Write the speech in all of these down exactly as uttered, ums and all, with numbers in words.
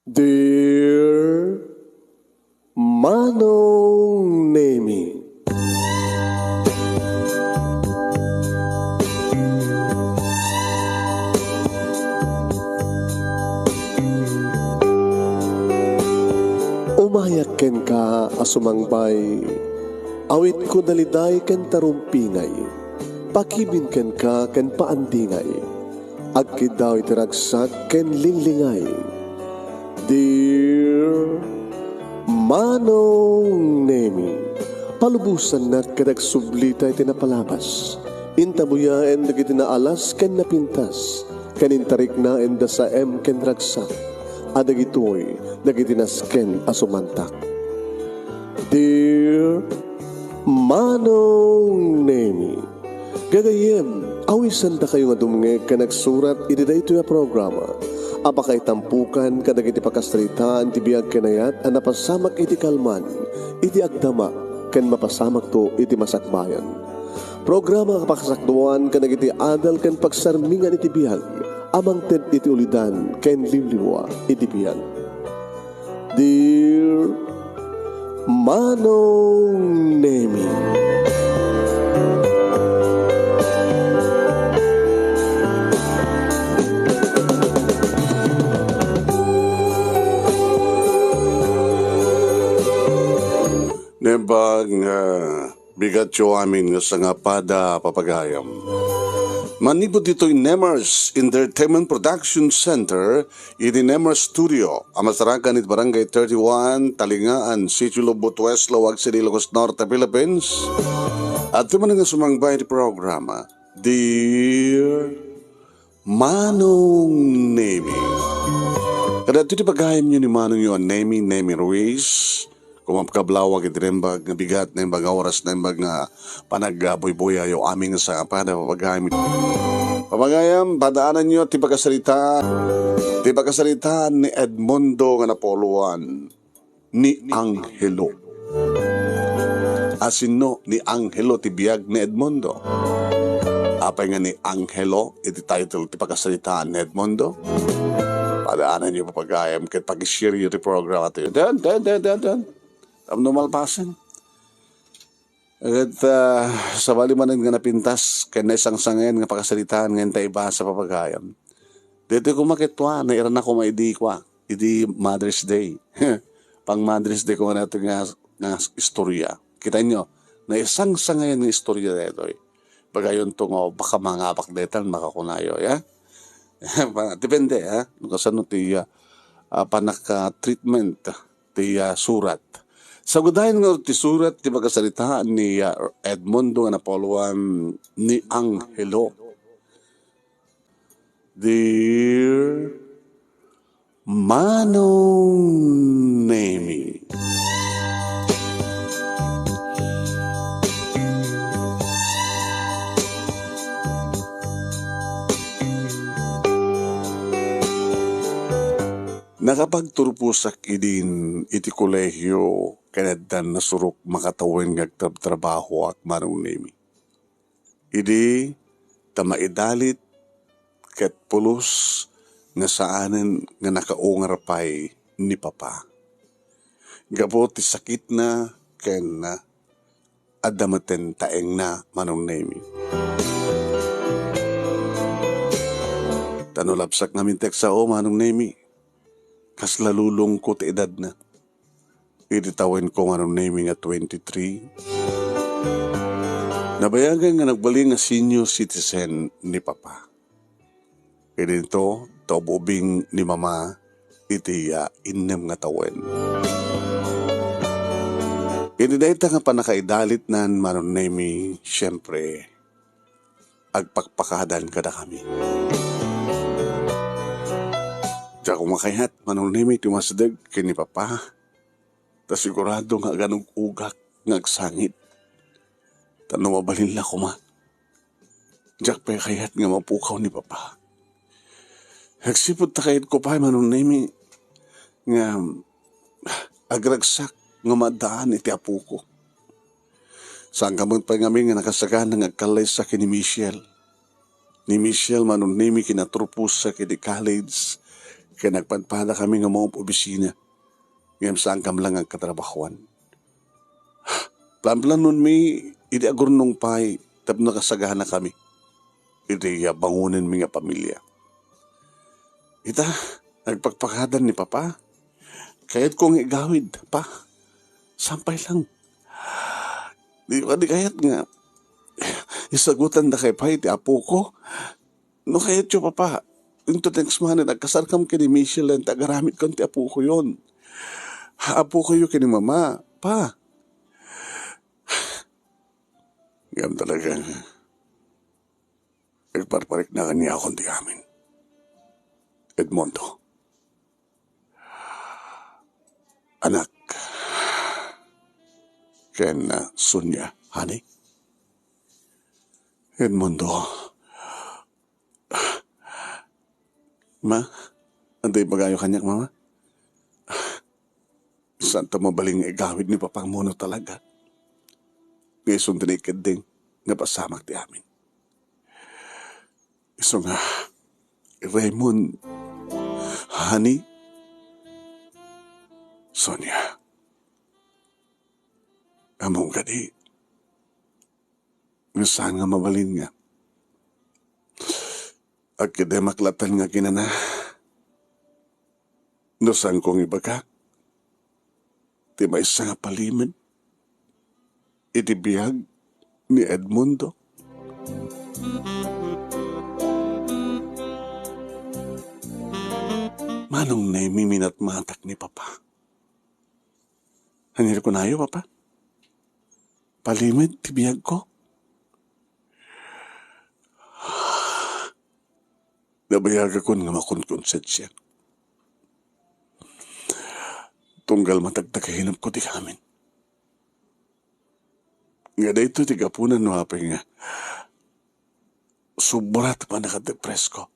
Dear Manong Nemi. Umayak kenka a sumangbay, awitko daliday ken tarumpingay, pakibin kenka ken paandingay. Agkiddaw iti ragsak ken linglingay. Dear Manong Nemi, palubosannak ket agsublita iti napalabas. Intabuyaen dagiti naalas ken napintas, ken intariknaen da saem ken ragsak, a dagitoy dagiti nasken a sumantak. Dear Manong Nemi, gagayyem, awisandakayo nga dumngeg ken agsurat iti daytoy a programa a pakaitampukan kadagiti pakasaritaan ti biag ken ayat a napasamak iti kalman, iti agdama, ken mapasamakto iti masakbayan. Programa a pakasakduan kadagiti adal ken pagsarmingan iti biag a mangted iti ulidan ken liwliwa iti biag. Dear Manong Nemi. Nembag nga bigatyo amin nga sangapada, papagayam. Manipud ditoy Nemars Entertainment Production Center, iti Nemars Studio, a masarakan iti Barangay thirty-one, Talingaan, Sitio Lubot West, Laoag City, Ilocos Norte, Philippines. At manen nga sumangbay iti programa, Dear Manong Nemi. Kadagitoy ti pagayamyo ni Manongyo a Nemi, Nemi Ruiz. Kumapkablawag iti naimbag nga bigat, naimbag nga oras, naimbag nga panagbuybuyayyo amin nga sangapada, papagayam. Papagayam, padaananyo ti pakasarita, ti pakasarita ni Edmundo nga napuloan ni Angelo. Asino ni Angelo ti biag ni Edmundo? Apay nga ni Angelo iti title ti pakasaritaan ni Edmundo? Padaananyo, papagayam, ket pag-share-yo ti programa tayo. Dan, dan, dan, dan, dan. Tapno malpasen. Ket, ah, sabali manen nga napintas ken naisangsangayan nga pakasaritaan nga inta ibasa, papagayam. Daytoy koma ket tua, nairanak koma idi kua, idi Mother's Day. Pang Mother's Day koma nato nga, nga istorya. Kitaenyo, naisangsangayan nga istorya daytoy. Pagayunto nga baka mangabak daytan, makakunayo, ya? Pa-, depende, ha? No kasano ti, ah, ah, panaka-treatment ti, ah, surat. Sagudayen nga ti surat ti pakasaritaan ni, ah, Edmundo nga napuloan ni Angelo. Dear Manong Nemi. Nakapagturposak idin iti kolehio ken addan nasurok makatawen nga agtrabtrabahoak, Manong Nemi. Idi ta maidalit ket pulos nga saanen nga nakaungar pay ni Papa. Gapu ti sakitna ken adda meten taengna, Manong Nemi. Ta no labsak ngamin ti agsao, Manong Nemi, kasla lulongko ti edadna. Idi tawenko, Manong Nemi, nga twenty-three, nabayagan nga nagbalin nga senior citizen ni Papa. Idinto, ta ub-ubing ni Mama iti, ah, innem nga tawen. Idi dayta nga pannakaidalitnan, Manong Nemi, siempre, agpakpakadan kadakami. Diak koma kayat, Manong Nemi, ti umasdeg ken ni Papa. Ta sigurado nga aganug-ugak nga agsangit. Ta no mabalin la koma, diak pay kayat nga mapukaw ni Papa. Agsipud ta kayatko pay, Manong Nemi, nga agragsak nga maaddaan iti apoko. Saanka met pay ngamin nga nakasagana nga agkallaysa ken ni Michelle. Ni Michelle, Manong Nemi, kinaturposak iti college ken nagpadpadakami nga maum-obisina, ngem saankami la nga agkatrabahuan. Planplanonmi idi agurnong pay tapno nakasaganakami iti bangonenmi nga pamilia. Ita, nagpakpakadan ni Papa. Kayatko nga igawid, Pa. Sampay lang. Di, di kayat nga isagutan da kay pay ti apoko. No kayatyo, Papa, into next month, agkasarkam ken ni Michelle, ta agaramidkan ti apokoyon. Apokoyo ken ni Mama, Pa. Ngem talaga nga, agparpariknakan niya akon ti amin. Edmundo. Anak. Ken, ah, Sonia, honey? Edmundo. Ma, ania ti ibagayo kaniak, Mama? Saanto mabalin nga igawid ni Papang Mono talaga. Nga isun ti naikeddeng nga pasamak ti amin. Isu nga, Raymond, honey, Sonia, ammom kadi, nga saan nga mabalin nga agkedemak latta nga kinana. No saanko nga ibaga ti maysa nga palimed iti biag ni Edmundo. Manong naimiminatmatak ni Papa. Ania ti kunayo, Papa? Palimed ti biagko? Nabayagakon nga makonkonsensiak. Tunggal matagtag a hinapko ti amin. Nga daytoy ti gapuna no apay nga sobra ti pannakadepresko.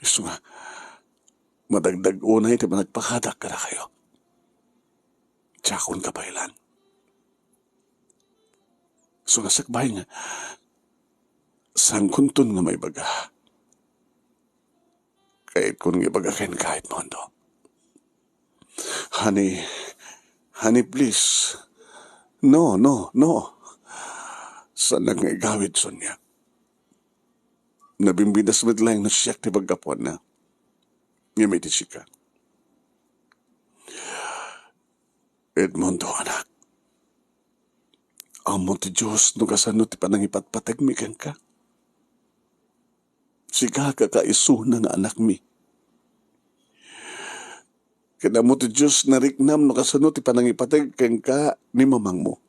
Isu nga, madagdag unay ti panagpakadak kadakayo. Diakon kabaelan. Isu nga sakbay nga, saankonton nga maibaga. Kayatkon nga ibaga kenka, Edmundo. Honey, honey, please. No, no, no. Saanak nga igawid, Sonia. Nabimbidas met laeng no siak ti paggapuanna. Ngem iti sika. Edmundo, anak. Ammo ti Dios no kasano ti panangipatpategmi kenka. Sika, kakaisuna nga anakmi. Ken ammo ti Dios nariknam no kasano ti panangipateg kenka ni mamangmo.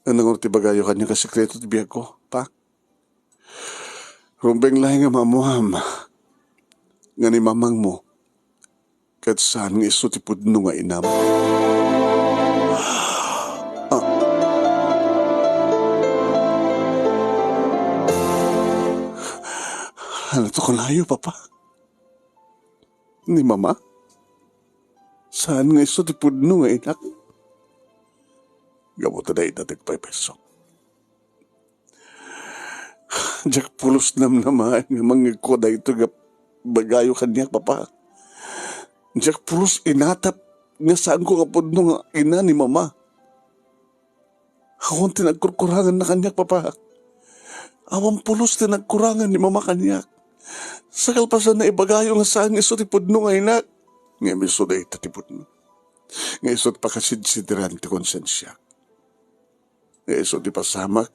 Ania ngay ti ibagayo kaniak a sekreto ti biagko, Pa? Rumbeng laeng nga maammuam nga ni mamangmo ket saan nga isu ti pudno nga inam. Ah. Ania ti kunayo, Papa? Ni Mama? Saan nga isu ti pudno nga inak? Gapu ta dayta ti agpaypaysok. Diak pulos namnamaen nga mangngegko daytoy nga ibagayo kaniak, Papa. Diak pulos inatap nga saanko nga pudno nga ina ni Mama. Awan ti nagkurkuranganna kaniak, Papa. Awan pulos ti nagkurangan ni Mama kaniak. Sa kalpasanna, ibagayo nga saan nga isu ti pudno nga inak. Ngem isu dayta ti pudno. Nga isu ti pakasidsidiran ti konsensiak. Nga isu ti pasamak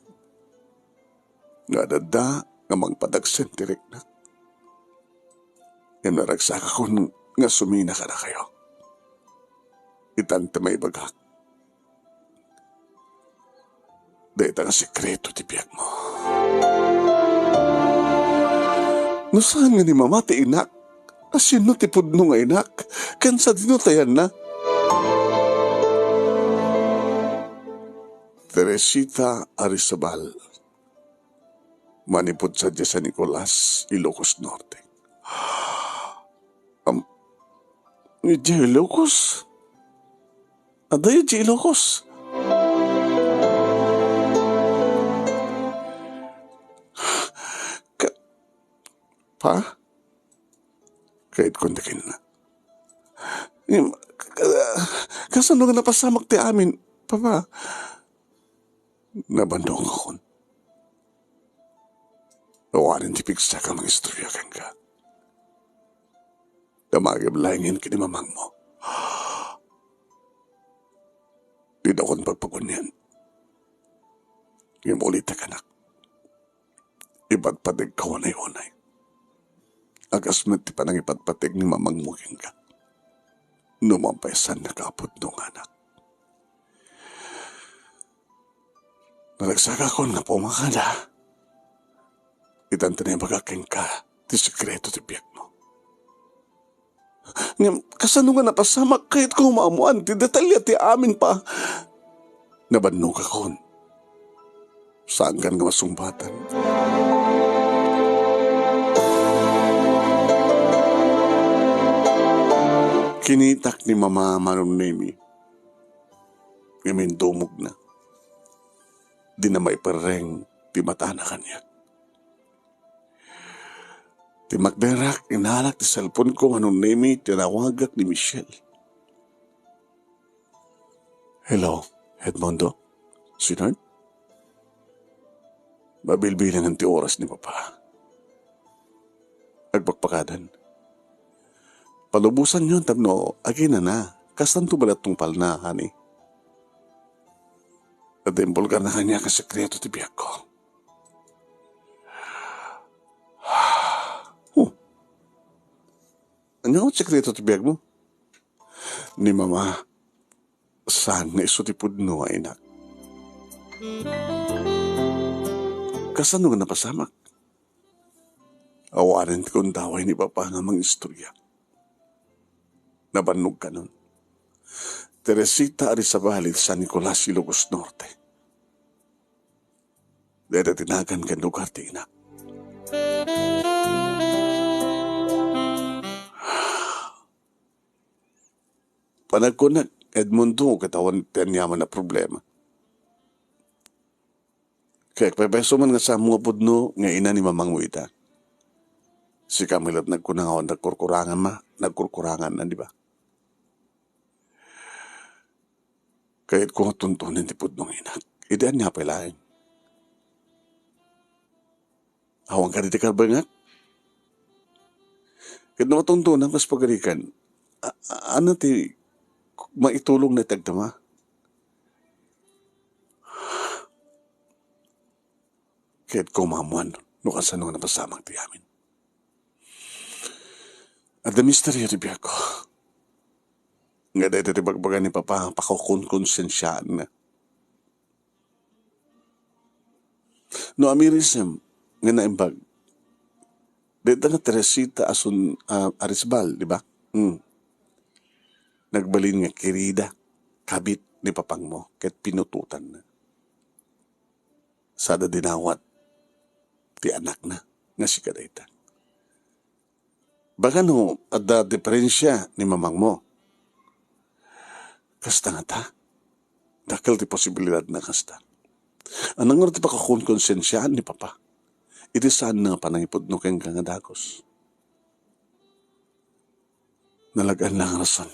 nga adda nga mangpadagsen ti riknak. Ngem naragsakakon nga sumina kadakayo. Itan ti maibagak. Dayta nga sekreto ti biagmo. No saan nga ni Mama ti inak, asino ti pudno nga inak? Ken sadino ti ayanna? Teresita Arizabal, manipud sadiay San Nicolas, Ilocos Norte. Am, idiay Ilocos? Adayo idiay Ilocos? "Pa?" Ket kunta kenna. Ngem, ka-, kasano nga napasamak ti amin, Papa? Nabannogakon. Awanen ti pigsak a mangistorya kenka. Damagem laengen ken ni mamangmo. Dinakon pagpakunian. Ngem ulitek, anak. Ipatpategka unay-unay. A kas met ti panangipatpateg ni mamangmo kenka. No mapaysannaka a pudno nga anak. Naragsakakon nga pumangada. Itan ti naibagak kenka ti sekreto ti biagmo. Ngem, kasano nga napasamak? Kayatko nga maammoan ti detalye ti amin, Pa. Nabannogakon. Saankan nga masungbatan. Kinitak ni Mama Manong Nemi. Ngem indumogna. Dina maiperreng ti matana kaniak. Timakderak, inalak ti cellphone ko, Manong Nemi, tinawagak ni Michelle. "Hello, Edmondo? Sweetheart?" Mabilbilangen ti oras ni Papa. Agpakpakadan. Palubosanyon tapno aginana. Kastanto met la tungpalna, honey. Adda imbulgarna kaniak a sekreto ti biagko. Oh. Ania ti sekreto ti biagmo? Ni Mama, saan nga isu ti pudno a inak. Kasano nga napasamak? Awanen ti gundaway ni Papa nga mangistorya. Nabannogkanon. Teresita Arizabal iti San Nicolas, Ilocos Norte. Dayta ti nagan ken lugar ti inak. Panagkunak, Edmondo, ket awan ti aniaman a problema. Kaya agpaypayso man nga saanmo nga pudno nga ina ni mamangmo ita. Sika met la ti nagkuna nga awan nagkurkurangan ma, nagkurkurangan na, di ba? Kayatko nga tuntunen ti pudno nga inak. Idi ania pay laeng? Awan kadi ti kabengak? Ket no matuntunan kas pagarikan, a-, a-, ano ti maitulong na itagdama? Ket kumamuan no kasano nga napasamak ti amin. Adda misteryo ti biagko. Nga dayta ti bagbaga ni Papa, pakukonkonsensiaanna. No amirisem nga naimbag, dayta nga Teresita a sun-, a, Arizabal, di ba? Hmm. Nagbalin nga kirida, kabit ni papangmo, ket pinutotanna. Sada dinawat ti anakna nga sika dayta. Baka no adda diferensia ni mamangmo. Kasta ngata, dakkel ti posibilidad na kasta. Anangor ti pakakonkonsensiaan ni Papa iti saan nga panangipudno kenka nga dagus. Nalagan lang rason.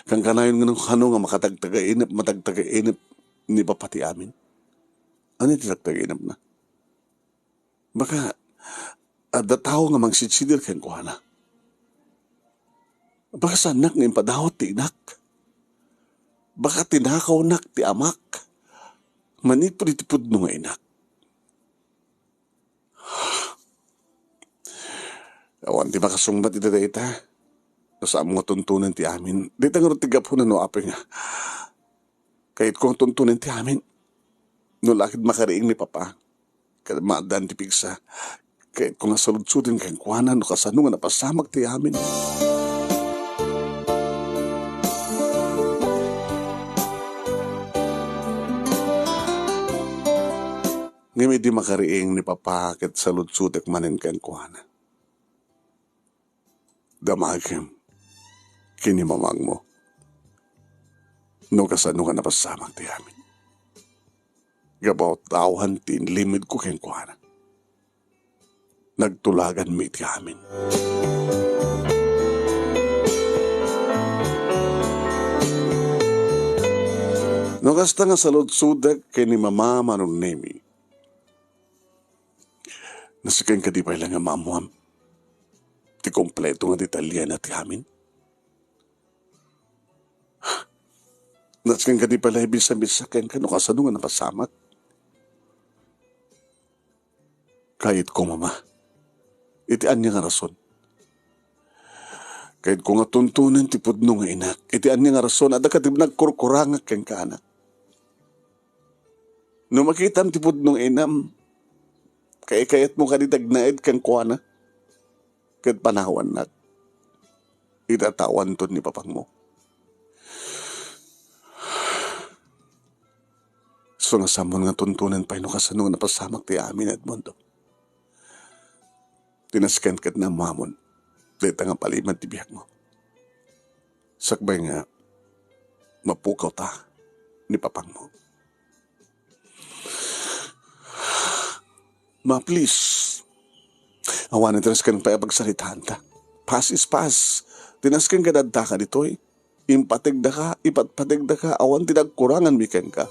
Kankanayon nga no kano nga makatagtagainep, matagtagainep ni Papa ti amin. Ania ti tagtagainepna? Baka adda tao nga mangsidsidir kenkuana. Baka saannak nga impadawat ti inak. Baka tinakawnak ti amak manipud iti pudno nga inak. Awan ti makasungbat iti dayta. No saanmo nga tuntunen ti amin. Dayta ngarud ti gapuna no apay nga kayatko nga tuntunen ti amin. No laked makariing ni Papa, ket maaddaan ti pigsa, kayatko nga saludsoden kenkuana no kasano nga napasamak ti amin. Ngem idi makariing ni Papa ket saludsodek manen kenkuana. Damagem ken ni mamangmo no kasano nga napasamak ti amin. Gapu ta awan ti inlimedko kenkuana. nagtulaganmi iti amin. No kasta nga saludsodek ken ni Mama Manong Nemi, nasken kadi pay la nga maammoam ti kompleto nga detalye na ti amin? Nasken kadi pay la ibinsa-binsa kenka no kasano nga napasamak? Kayatko, Mama. Iti ania nga rason? Kayatko nga tuntunen ti pudno nga inak. Iti ania nga rason? Adda kadi nagkurkurangak kenka, anak. No makitam ti pudno nga inam, kaikayatmo kadi ti agnaed kenkuana ket panawannak? Itatawanton ni papangmo. Isu nga sammon nga tuntunen pay no kasano nga napasamak ti amin, Edmundo. Ti nasken ket naammoamon dayta nga palimed ti biagmo. Sakbay nga mapukawta ni papangmo. Ma, please. Awan ti nasken pay a pagsaritaanta. Past is past. Ti nasken ket addaka ditoy. Impategdaka, ipatpategdaka, awan ti nagkuranganmi kenka.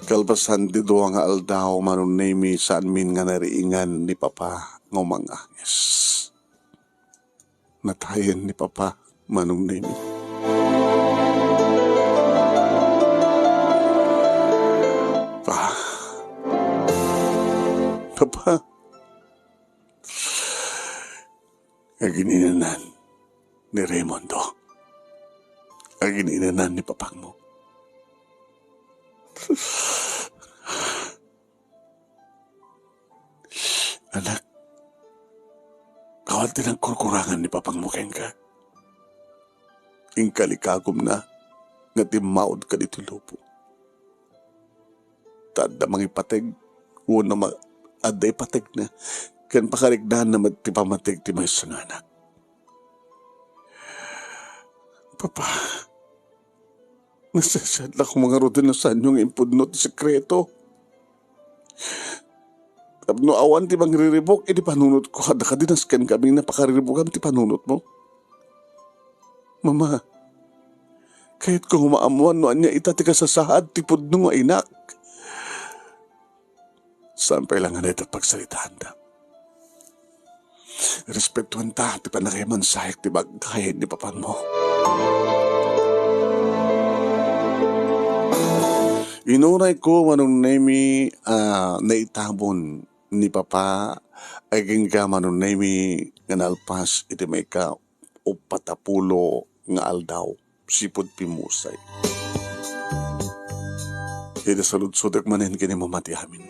Kalpasan ti dua nga aldaw, Manong Nemi, saanmin nga nariingan ni Papa nga umang-anges. Natayen ni Papa, Manong Nemi. Pa. Papa. Agin-inanan ni Raymundo. Agin-inanan ni papangmo. Anak, awan ti nagkurkurangan ni papangmo kenka. Inkalikagumna nga timmaudka ditoy lubong. Ta adda mangipateg, wenno ma-, adda ipategna, ken pakariknaanna met ti pammateg ti maysa nga anak. Papa, nasaysayaat la koma ngaruden no saanyo nga impudno ti sekreto. Tapno awan ti mangriribuk iti panunotko, adda kadi nasken kami nga pakariribukam ti panunotmo? Mama, kayatko nga maammoan no ania ita ti kasasaad ti pudno nga inak. Saan pay la nga dayta pagsaritaanda. Respetuanta ti pannakaimansaek ti bangkayen ni papangmo. Inunayko, Manong Nemi, a naitabon ni Papa, agingga, Manong Nemi, nga nalpas iti maika-uppat a pulo nga aldaw, sipud pimmusay. Iti saludsodek manen ken ni Mama ti amin.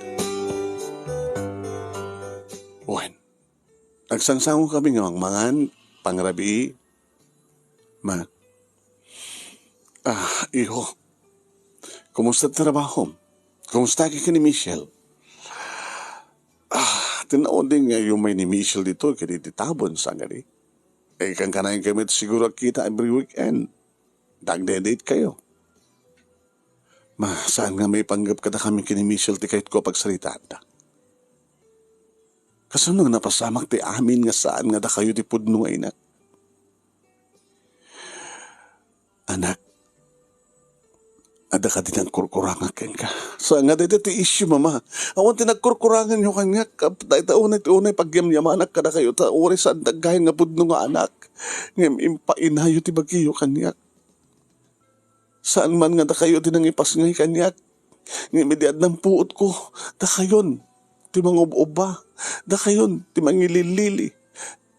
Wen, agsangsangokami nga mangmangan, pangrabii. Ma, ah, iho, kumusta ti trabahom? Kumusta ken ni Michelle? Ah, ti naudi nga immay ni Michelle ditoy ket iti tabon, saan kadi? Eh, kankanayon kami siguro agkita every weekend. Nagde-date kayo. Ma, saan nga maipanggep kadakami ken ni Michelle ti kayatko a pagsaritaanda? Kasano nga napasamak ti amin nga saan nga dakayo ti pudno nga inak? Anak, adda kadi nagkurkurangak kenka? Saan nga dayta ti issue, Mama. Awan ti nagkurkuranganyo kaniak. Dayta unay ti unay pagyamyamanak kadakayo ta uray saan ti aggayan nga pudno nga anak. Ngem impainayo ti bagiyo kaniak. Saan man nga dakayo ti nangipasngay kaniak. Ngem idi addan puotko, dakayon ti mangub-ubba. Dakayon ti mangilillili.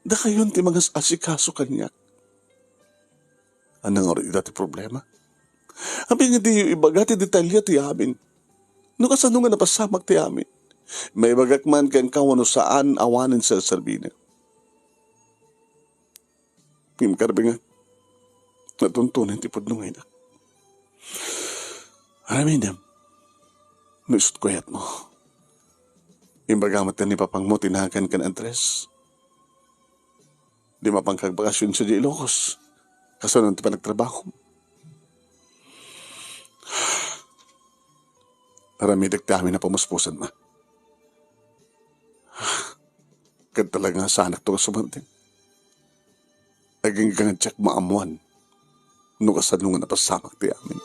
Dakayon ti mangas-asikaso kaniak. Ania ngarud ita ti problema? Apay nga diyo ibaga ti detalye ti amin? No kasano nga napasamak ti amin? Maibagak man kenka wenno saan, awanen serserbinak. Ngem karbengak, natuntunen ti pudno nga inak. Aramidem no isut' kayatmo. Imbaga met ni papangmo ti nagan ken Andres. Di mapanka agbakasyon sadiay Ilocos. Kasano ti panagtrabahom? Aramidek ti amin a pamuspusan, ma. Ket talaga nga saanakto nga sumardeng. Agingga nga diak maammuan no kasano nga napasamak ti amin.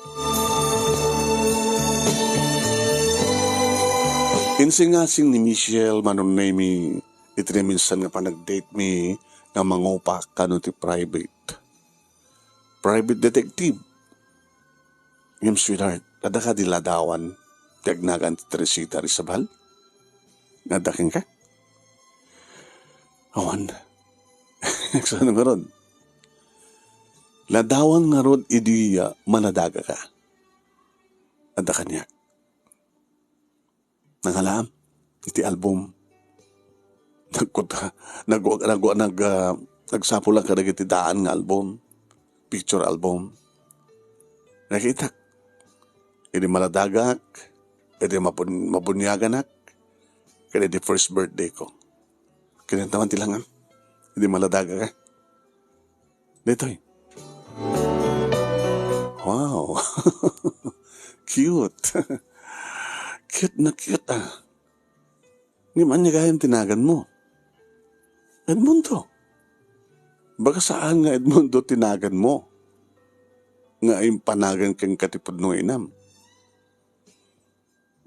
Insingasing ni Michelle Manong Nemi iti naminsan nga panagdate mi nga mangupak kano ti private. Private detective. Ngem, sweetheart, adda kadi ladawan ti agnagan ti Teresita Arizabal? Nga adda kenka? Awan. Kasano ngarud? Ladawan ngarud idi, ah, maladagaka. Adda kaniak. Nangalaam iti album. Nagkut-, nag-, nag-, nag-, ah, nagsapulak kadagiti daan nga album, picture album. Nakitak. Idi maladagak, idi mabun-, mabuniaganak, ken idi first birthday ko. Kinantawan ti langan. Idi maladagak, eh. Daytoy. Wow. Cute. Cute na cute, ah. Ngem ania gayam ti naganmo? Edmundo. Baka saan nga Edmundo ti naganmo nga impanagan kenka ti pudno nga inam?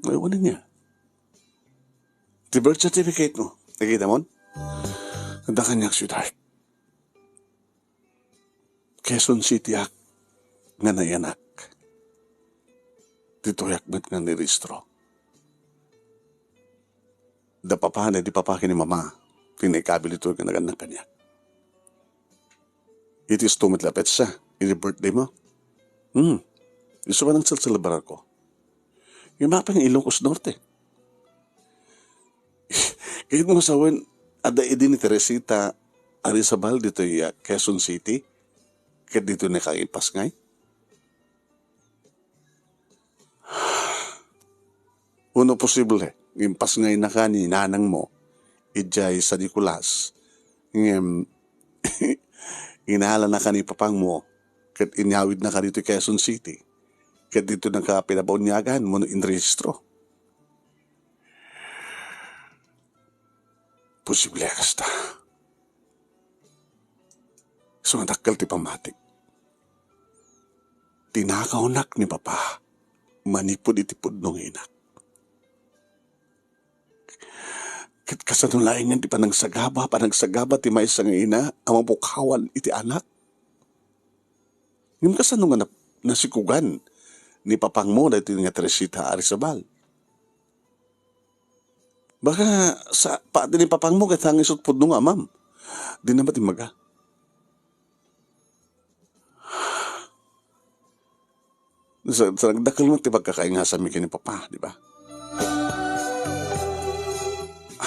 Ay, wala niya. Ti birth certificate mo. Nakita mo? Adda kaniak, sweetheart. Quezon City-ak nga nayanak. Ditoyak met nga nirehistro. Da papa, da di papa ken ni mama, ti naikabil ditoy nga nagannak kaniak. Iti isu met la petsa, iti birthday mo. Hmm. Isu man ang selebrarko. Nga mapang Ilocos Norte. Kayat mo sawen, adda idi ni Teresita Arizabal ditoy, ah, Quezon City, ket ditoy nakangipasngay? Uno posible, impasngay naka ni nanang mo, idiay San Nicolas, ngem inala naka ni papang mo, ket inyawid naka ditoy Quezon City, ket dito naka pinabuniagan wenno inrehistro. Posible a kasta. Isu nga dakkel ti pammatik. Tinakawnak ni papa manipud iti pudno nga inak. Ket kasano laengen ti panagsagaba, panagsagaba ti maysa nga ina a mapukawan iti anak? Ngem kasano nga nap-, nasikugan ni papang mo daytoy nga Teresita Arizabal? Baka sa pati ni papang mo ket saan nga isut pudno nga amam. Di na matimmaga. Sa, sa nagdakkel met ti pagkakaingasam mi ken ni papa, di ba?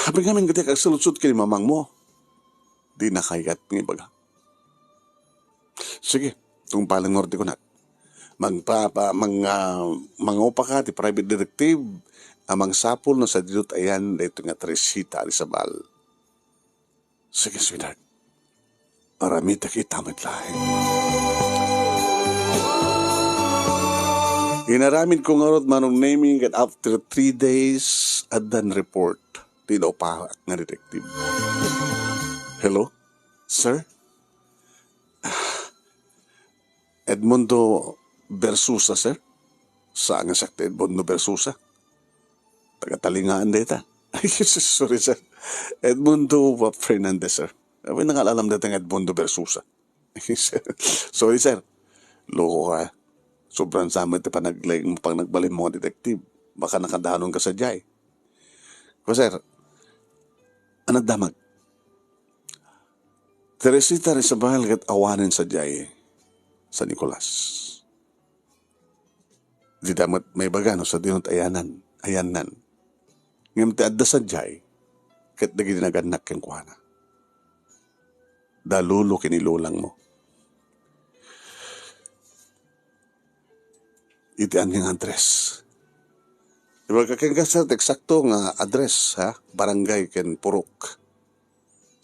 Happy ngamin ket agsaludsod ken ni mamang mo. Di na kayat nga ibaga. Sige, tungpalen ngarud ti kunak. Magpapa-, mang-, ah, mangupaka ti private detective a mangsapul no sadino ti ayan daytoy nga Teresita Arizabal. Sige, sweetheart. Aramidek ita met laeng. Inaramid ko ngarud, Manong Nemi, ket after three days, addan report ti naupaak nga detective. Hello, sir? Edmundo Versosa, sir? Saan nga siak ti Edmundo Versosa? Taga-Talingaan dayta. Ay, sorry, sir. Edmundo Fernandez, sir. Awan nangalalam dayta nga Edmundo Versosa. Sorry, sir. Loko ka. Sobrang samet ti panaglaing mo, panagbalin mo nga detective. Baka nakadanon ka sadiay. Ko, sir, anad damag. Teresita Rizabal ket awanen sadiay San Nicolas. Dida met maibaga no sadino ti ayanan, ayannan. Ngem ti adda sadiay, ket dagiti nagannak kenkuana. Da lolo ken ni lolang mo. Iti ania nga address? Ibaga kenka, sir, ti eksakto nga address, ha? Barangay ken purok.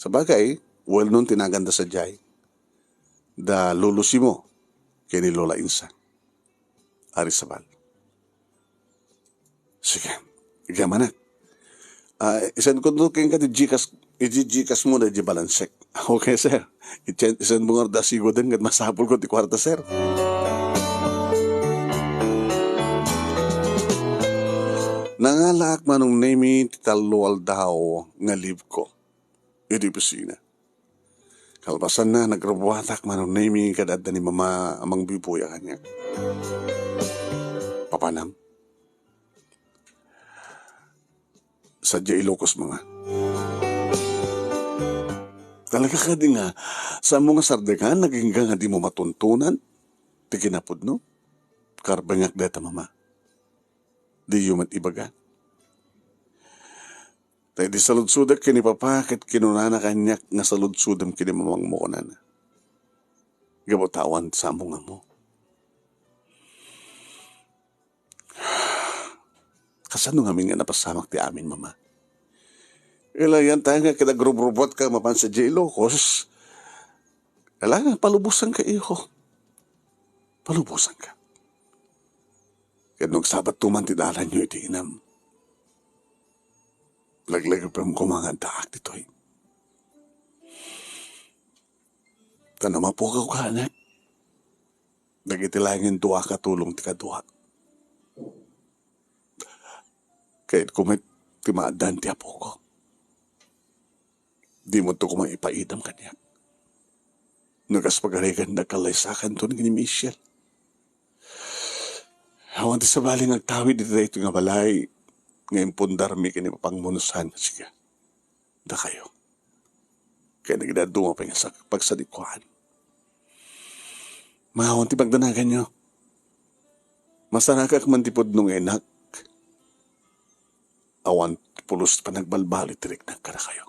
Sabagay, well known ti naganda sadiay. Da Lolo Simo ken ni Lola Insa Arizabal. Sige. Sige, manak. Ah, isenko no kenka ti Gcash, iti Gcash mo, da di balansek. Okay, sir. Iti, isenmo ngarud a sigoden ket masapulko ti kuarta, sir. Nangalaak, Manong Nemi, ti tallo aldaw nga leave ko iti opisina. Kalpasanna, nagrubuatak, Manong Nemi, kada adda ni Mama a mangbibuya kaniak. Papanam? Sadiay Ilocos, Mama. Talaga kadi nga, saanmo nga sardekan, agingga nga dimo matuntunan ti kinapudno? Karbengak dayta, Mama. Diyo met ibaga. Ta idi saludsodek ken ni Papa, ket kinunana kaniak nga saludsodem ken ni Mamangmo, kunana. Gapu ta awan ti saanmo nga ammo. Kasano ngamin nga napasamak ti amin, Mama? Ilayan tayo nga kinagrubrubuatka mapan sadiay Ilocos. Ala, palubosanka, iho. Palubosanka. Ket no agsabatto man ti dalanyo iti inam, laglagipem koma nga addaak ditoy. Ta no mapukaw ka, anak, dagiti laengen dua ka tulong ti kadua. Kayatko met ti maaddaan ti apoko. Dimo to koma ipaidam kaniak. No kas pagarigan, nagkalaysakanto ni Michelle. Awan ti sabali nga agtawid iti daytoy nga balay nga impundarmi ken ni Papangmo no saan nga siga. Dakayo. Ken nagdaduma pay nga sak-, pagsadikuan. Maawan ti pagdanaganyo. Masarakak man ti pudno nga inak. Awan ti pulos ti panagbalbaliw ti riknak kadakayo.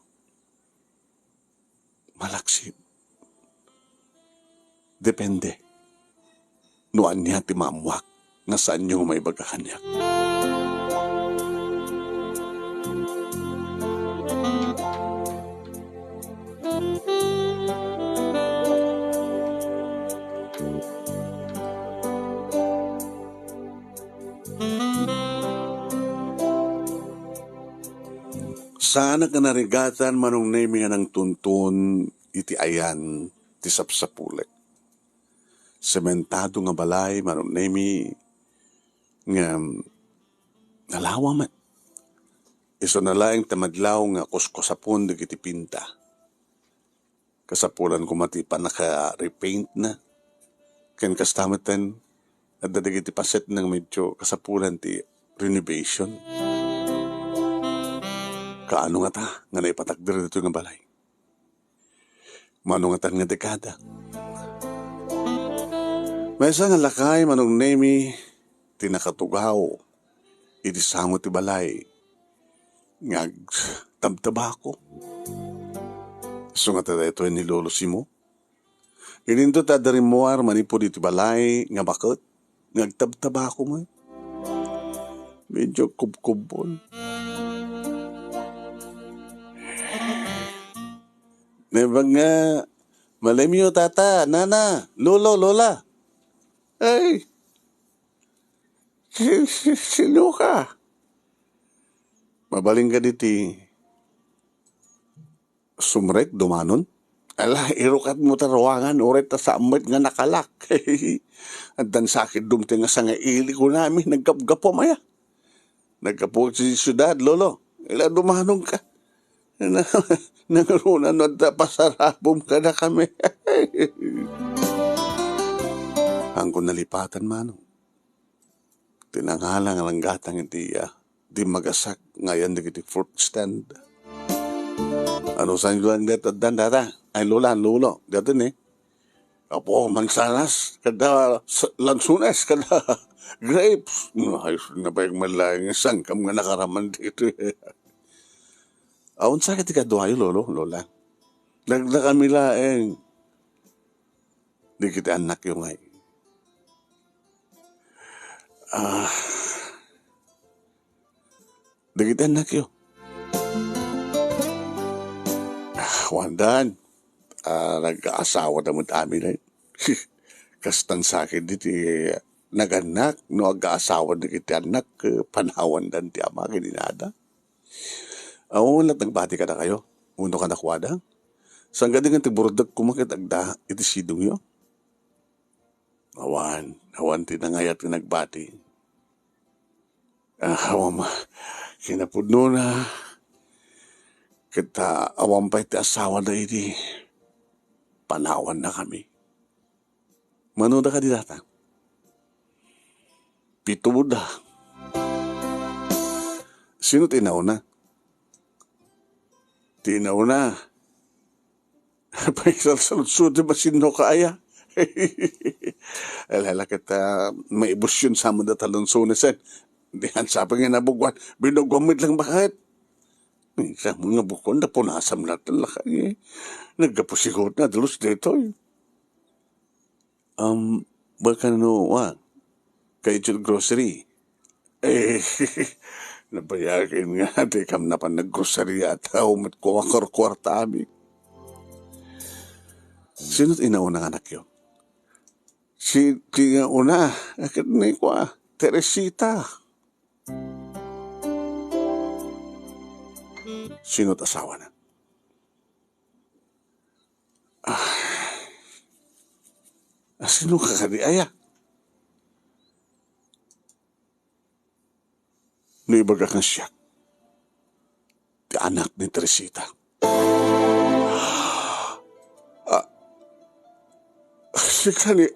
Malaksid. Depende no ania ti maammoak nga saanyo nga maibaga kaniak. Saanak a narigatan, Manong Nemi, nga nangtunton iti ayan ti sapsapulek. Sementado nga balay, Manong Nemi, nga nalawa met. Isuna laeng ti madlaw nga kuskosapon dagiti pinta. Kasapulan koma ti pannaka-repaintna. Ken kasta metten, adda dagiti pasetna nga medyo kasapulan ti renovation. Kaano ngata nga naipatakder ditoy nga balay? Mano ngatan nga dekada? Maysa nga lakay, Manong Nemi, ti nakatugaw iti sango ti balay nga agtabtabako. Isu ngata daytoy ni Lolo Simo. Idinto ta adda rimmuar manipud iti balay nga baket nga agtabtabako met. Medyo kubkubon. Naimbag nga, "Malemyo, tata, nana, lolo, lola." Ay, si-, si-, sino ka? Mabalin ka diti sumrek, dumanon. Ala, irukatmo ta ruangan, uray ta saan met nga nakalak. Addan sakit dumteng nga sangaili, kunami, naggapgapom aya. Naggapu ti siudad, lolo. Ila dumanon ka. Na, nangruna no adda pasarabom kadakami. Angko nalipatan, Manong. Ti nangala nga nanggatang iti, ah, dimmagasak nga ayan dagiti fruit stand. Ano saan lang dayta addan data? Ay, lola, lolo. Dayta ni. Apo, mansanas, kada s-, lansunes, kada grapes. No, ayos na ba yung malayo nga sangkam nga nakaraman dito, eh? Awan sa kiti kaduayo, lolo, lola. Dagda kami laeng. Dagiti annakyo ngay. Ah, dagiti annakyo. Ah, wandan. Ah, nagkaasawa da met amin, eh. Kastan sakit diti, nagannak no agkaasawan dagiti annak, eh, panawandan ti ama ken inada. Awan la't nagbati kadakayo, wenno kadakuada? Saan kadi nga ti burdek koma ket agda iti sidongyo? Awan, awan ti nangayat nga nagbati. Ah, awan ma-, kinapudnona, ket, ah, awan pay ti asawana idi panawannakami. Manoda kadi data? Pitoda. Sino ti inauna? Ti inauna. Paisalsaludsod ti masinno ka aya. Ala, ala ket, ah, maibusyon sa amin data Alonsones, eh. Dian sa panginabuguan, binuguan met lang baket. Minsan mo nga bukon, napunasam na talaga, eh. Naggapu siguro na dalos dito, eh. Um, baka no, wa, kay Jud Grocery. Eh, nabayagen nga, di kam napan naggrocery ata, umat ko ang kwarta, ami. Sino ti inauna nga anakyo? Si, ti nga una, akit ni kwa, Teresita. Sino ti asawana? Ah, asino ka kadi aya? No ibaga kan siak, ti anak ni Teresita. Ah, sika ni,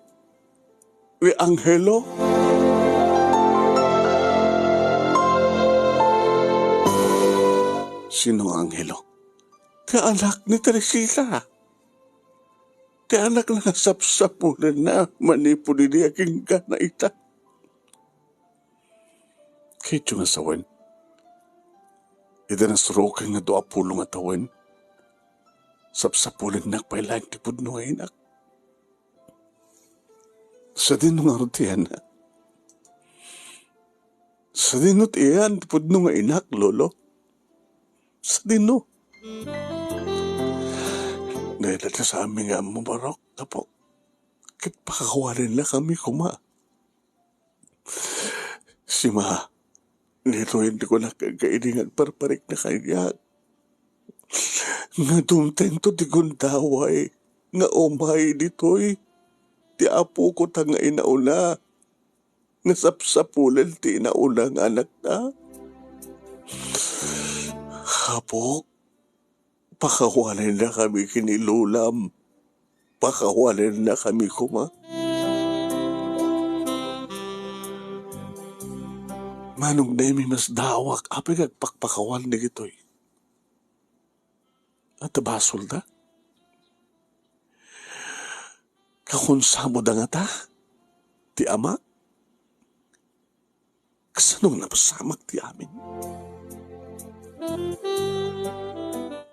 ni Angelo? Sino nga Angelo? Ti anak ni Teresita. Ti anak na nga sapsapulenna manipud idi aginggana ita. Kayatyo nga sawen, iti nasroken nga dua pulo nga tawen, sapsapulennak pay laeng ti pudno nga inak. Sadino ngarud ti iyanna? Sadino ti iyan ti pudno nga inak, Lolo? Sadino? Dayta ti sa amin nga ammo, Barok, apo. Ket pakakuanenna kami koma. Sima, ditoyen ti kunak kenka idi nga agparparikna kaniak. Nga dumtengto ti gundaway nga umay ditoy ti apokota nga inauna, nga sapsapulen ti inauna nga anakta. Apok, pakawanenna kami ken ni Lolam. Pakawanenna kami koma. Manong Nemi, masdaawak, apay nga agpakpakawan dagitoy? Adda basolda? Kakunsamoda ngata ti ama? Kasano nga napasamak ti amin?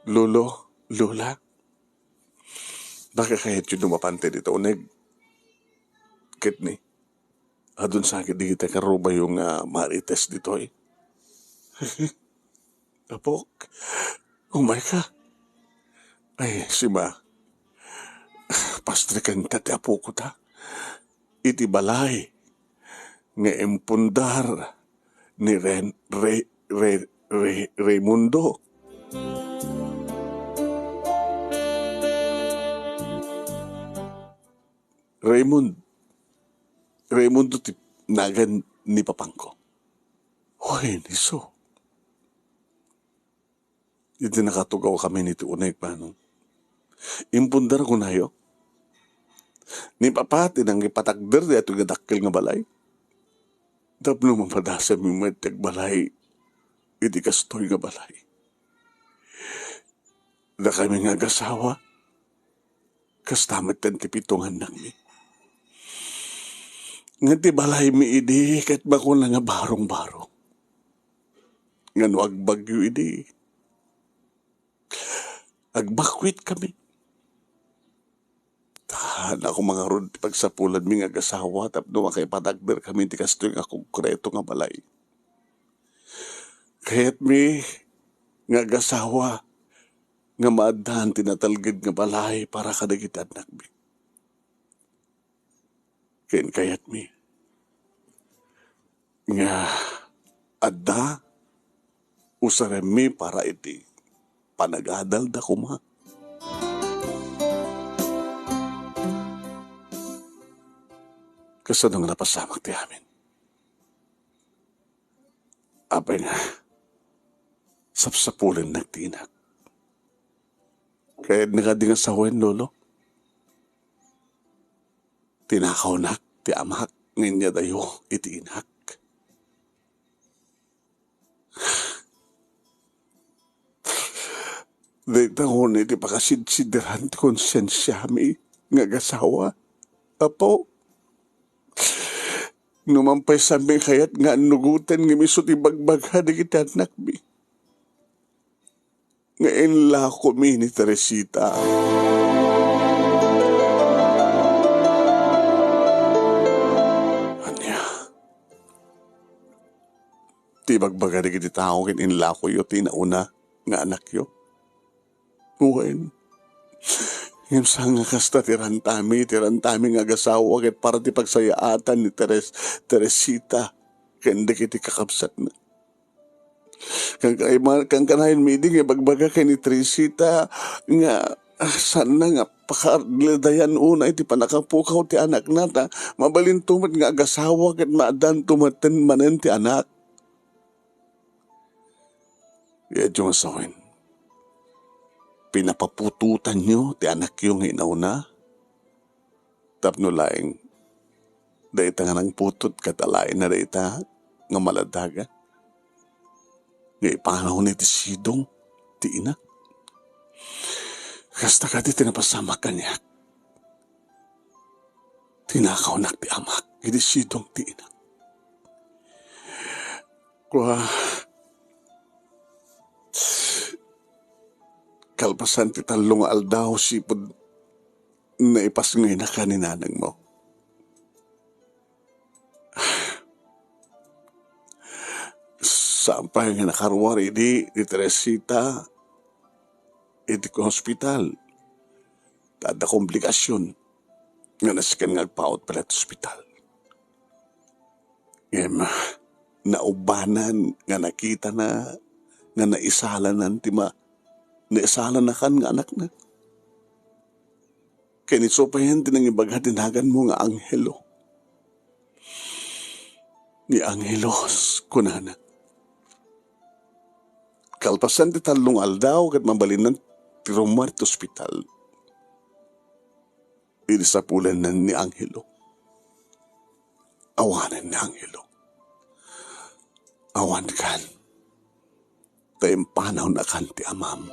Lolo, Lola, baka kayatyo no mapantay dita uneg? Ket ni, adun sa dagiti karubayo nga marites ditoy. Apok, umayka. Ay, sima, pastrikenta ti apokota iti balay nga impundar ni Ren-, Re-, Re-, Re-, Raimundo. Raymond, Raimundo ti nagan ni papangko. Hoy, niso. Iti nakatugawkami iti uneg, manong, impundar kunayo. Ni papa ti nangipatagder daytoy nga dakkel nga balay. Tapno mapadasami met ti agbalay iti kastoy nga balay. Dakami nga agasawa, kasta metten ti pito nga annakmi. Ngem ti balaymi idi ket makuna nga barong-barong. Nga no agbagyo idi, agbakwit kami. Ta, naku, mangarud ti pagsapulanmi nga agasawa tapno makaipadagder kami ti kastoy nga konkreto nga balay. Kayatmi nga agasawa nga maaddaan ti natalged nga balay para kadagiti annakmi. Ken kayatmi nga adda usarenmi para iti panagadalda koma. Kasano nga napasamak ti amin? Apay nga sapsapulennak ti inak. Kayatna kadi nga sawen, Lolo? Tinakawnak ti amak nga inyadayo iti inak. Dayta unay ti pakasidsideran ti konsensiami nga agasawa, Apo. No man pay saan mi kayat nga annugoten ngem isu ti ibagbaga dagiti annakmi nga inlakomi ni Teresita. Ania ti ibagbaga dagiti tao ket inlakoyo ti nauna nga anakyo? Wen, ngem saan nga kasta ti rantami, ti rantami nga agasawa ket para ti pagsayaatan ni Teres-, Teresita ken dagiti kakabsatna. Kan-, kan-, kankanayon mi idi nga ibagbaga ken ni Teresita nga, ah, saanna nga pakaardayan unay ti pannakapukaw ti anakna, ta mabalinto met nga agasawa ket maaddaanto metten manen ti anak. Kayatyo nga sawen, pinapaputotanyo ti anakyo nga inauna tapno laeng dayta nga nangputot ket alaenna dayta nga maladaga nga ipanawna iti sidong ti ina. Kasta kadi ti napasamak kaniak. Tinakawnak ti amak iti sidong ti ina. Kua, kalpasan ti tallo nga aldaw, sipud naipasngeynaka ni nanangmo. Saan pay nga nakaruar idi ni Teresita iti hospital. Ta adda komplikasyon nga nasken nga agpaut pay laeng iti hospital. Ngem, naubanan nga nakitana nga naisalanan ti ma-, naisalanakan nga anakna. Ken isu payen ti nangibaga ti naganmo nga Angelo. Ni Angelo, kunana, kalpasan ti tallo nga aldaw ket mabalinnan ti rummuar iti ospital. Idi sapulenna ni Angelo, awanen ni Angelo. Awankan, ta impanawnakan ti amam.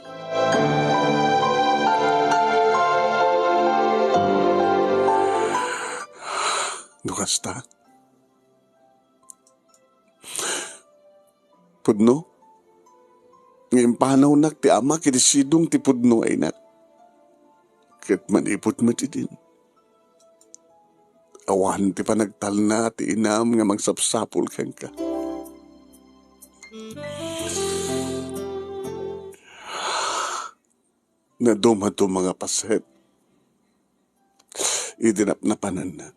No kasta, pudno nga impanawnak ti amak iti sidong ti pudno a inak. Ket manipud met idin, awan ti panagtalna ti inam nga mangsapsapul kenka. Nadumaduma nga paset idi napnapananna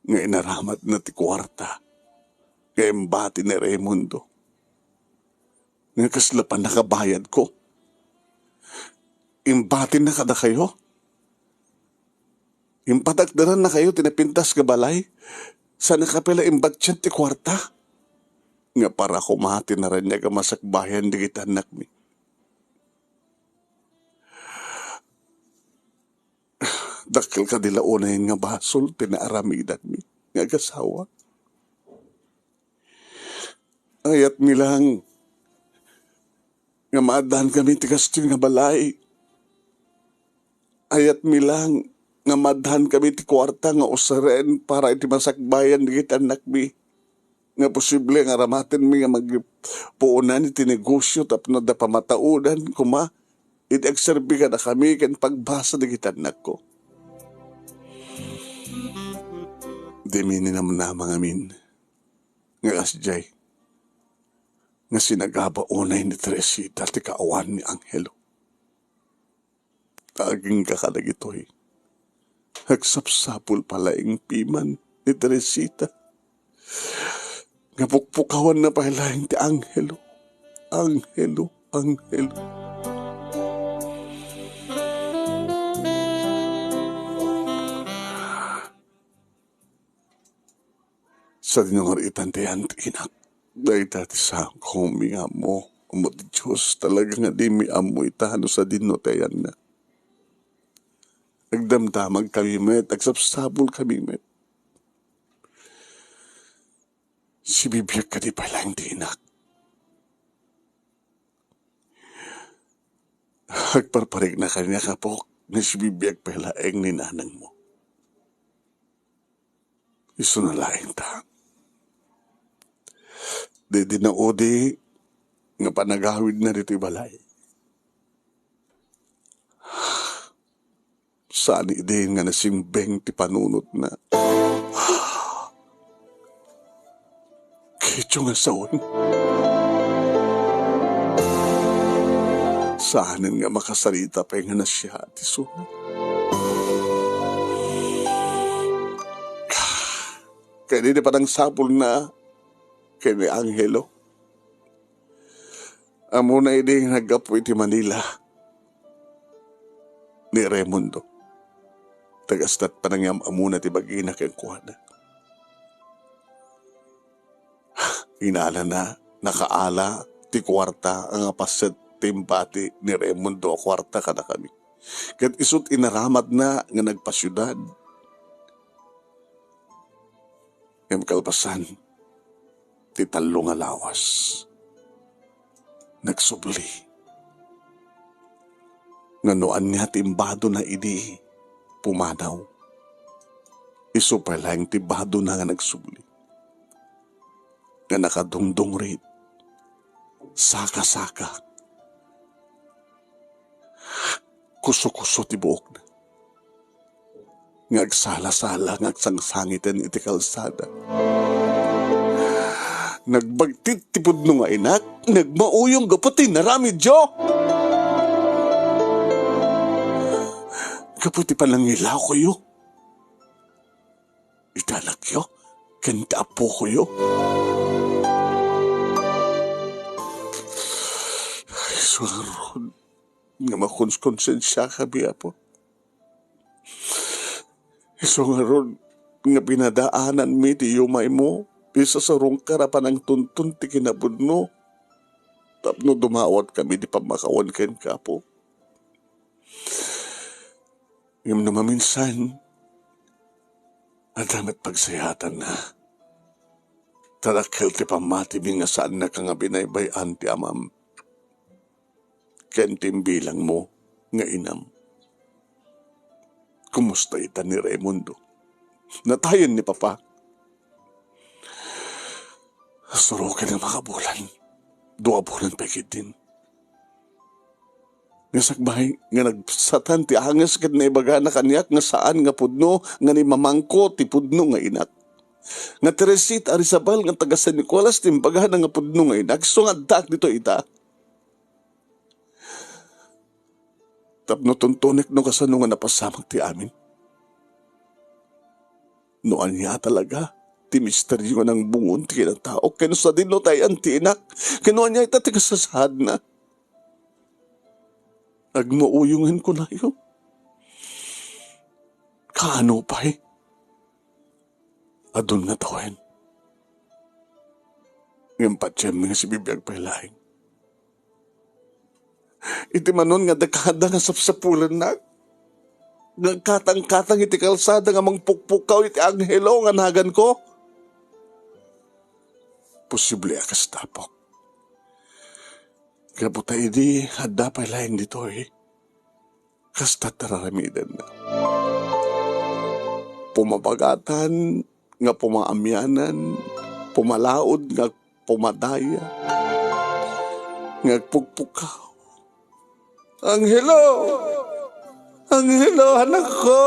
nga inaramatna ti kuarta nga imbati ni Raymundo nga kasla pannakabayadko. Imbatinna kadakayo? Impatakderannakayo ti napintas nga balay? Saan a pay la imbatien ti kuarta? Nga para koma ti naraniag a masakbayan dagiti annakmi. Dakkel kadi la unayen nga basol ti naaramidanmi nga agasawa? Ayatmi lang nga maaddankami ti kastoy nga balay. Ayatmi lang nga maaddankami ti kuarta nga usaren para iti masakbayan dagiti annakmi. Nga posible nga aramatenmi nga magpuonan iti negosio tapno adda pamataodan koma iti agserbi kadakami ken pagbasa dagiti annakko. Dimi ni namnama ngamin nga kasdiay nga sinagaba unay ni Teresita ti kaawan ni Angelo. Agingga kadagitoy. Agsapsapul pay laeng piman ni Teresita. nga pukpukawanna pay laeng ti anghelo, anghelo, anghelo. Sadino nga itan ti ayan ti inak. Dayta ti saanko nga ammo, ammo ti Dios, talaga nga dimi ammo ita no sadino ti ayanna. Agdamdamag kami met, agsapsapul kami met. Sibibiag kadi pay laeng ti inak. Agparparikna kaniak, apok, nga sibibiag pay laeng ni nanangmo. Isuna laeng ta. Di, di naudi nga panagawidna ditoy balay. Saan idi nga nasimbeng ti panunotna. Ketdi nga saon. Saanen nga makasarita pay nga nasia ti isuna. Ket idi panangsapulna ken ni Angelo, ammona idi naggapu iti Manila ni Raimundo. Tagastat panangyam-amuna ti bagina kenkuana. Inalana, nakaala ti kuarta nga paset ti imbati ni Raimundo a kuarta kadakami. Ket isut' inaramatna nga nagpasiudad. Ngem kalpasan ti tallo nga lawas, nagsubli nga no ania ti imbadona idi pumanaw, isu pay laeng ti badona nga nagsubli nga nakadungdungrit, saka-saka, kuso-kuso ti buokna, nga agsala-sala nga agsangsangiten iti kalsada. Nagbagtit ti pudno nga inak, nagmauyong gapu ti inaramidyo. Gapu ti panangilaokayo iti anakyo ken ti apokayo. Ay, suarod nga makonsensiakami, Apo. Isu ngarud nga pinadaananmi ti yumaymo, isasarungkar a panangtuntun ti kinapudno tapno dumawatkami ti pammakawan kenka, Apo. Ngem no maminsan, adda met pagsayatanna. Ta dakkel ti pammatimi nga saannaka nga binaybay-an ti amam ken ti imbilangmo nga inam. Kumusta ita ni Raimundo? Natayen ni Papa. Suroken nga makabulan. Dua bulan pay ketdin. Nga sakbay nga nagsatan ti anges ket naibagana kaniak nga saan nga pudno nga ni mamangko ti pudno nga inak. Nga ti Teresita Arizabal nga taga San Nicolas ti imbagana nga pudno nga inak. Isu nga addaak ditoy ita. Tapno tuntunek no kasano nga napasamak ti amin. No ania talaga ti misterio nga nangbungon ti kinatao, ken no sadino ti ayan ti inak, ken no ania ita ti kasasaadna. Agmauyongen kunayo. Kaano pay? Adun nga tawen. Ngem patienmi nga sibibiag pay laeng. Iti manon nga dakada nga sapsapulennak, nga agkatangkatang iti kalsada nga mangpukpukaw iti anghelo nga naganko. Posible a kasta, Apok. Gapu ta idi adda pay laeng ditoy, kasta ti raramidenna. Pumabagatan nga pumaamianan, pumalaod nga pumadaya, nga agpukpukaw. Angelo! Angelo, anakko!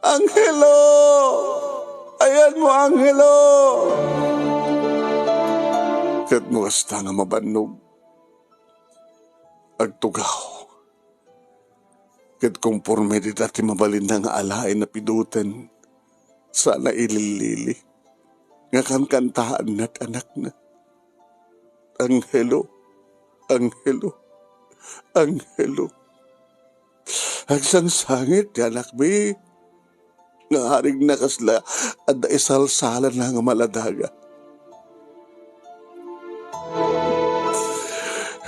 Angelo! Ayanmo, Angelo! Ket no kasta nga mabannog, agtugaw. Ket konforme dita ti mabalinna nga alaen a piduten, saan a ilillili. nga kankantaanna ti anakna. Angelo, Angelo, Angelo. Agsangsangit ti anakmi nga arigna kasla adda isalsalana nga maladaga.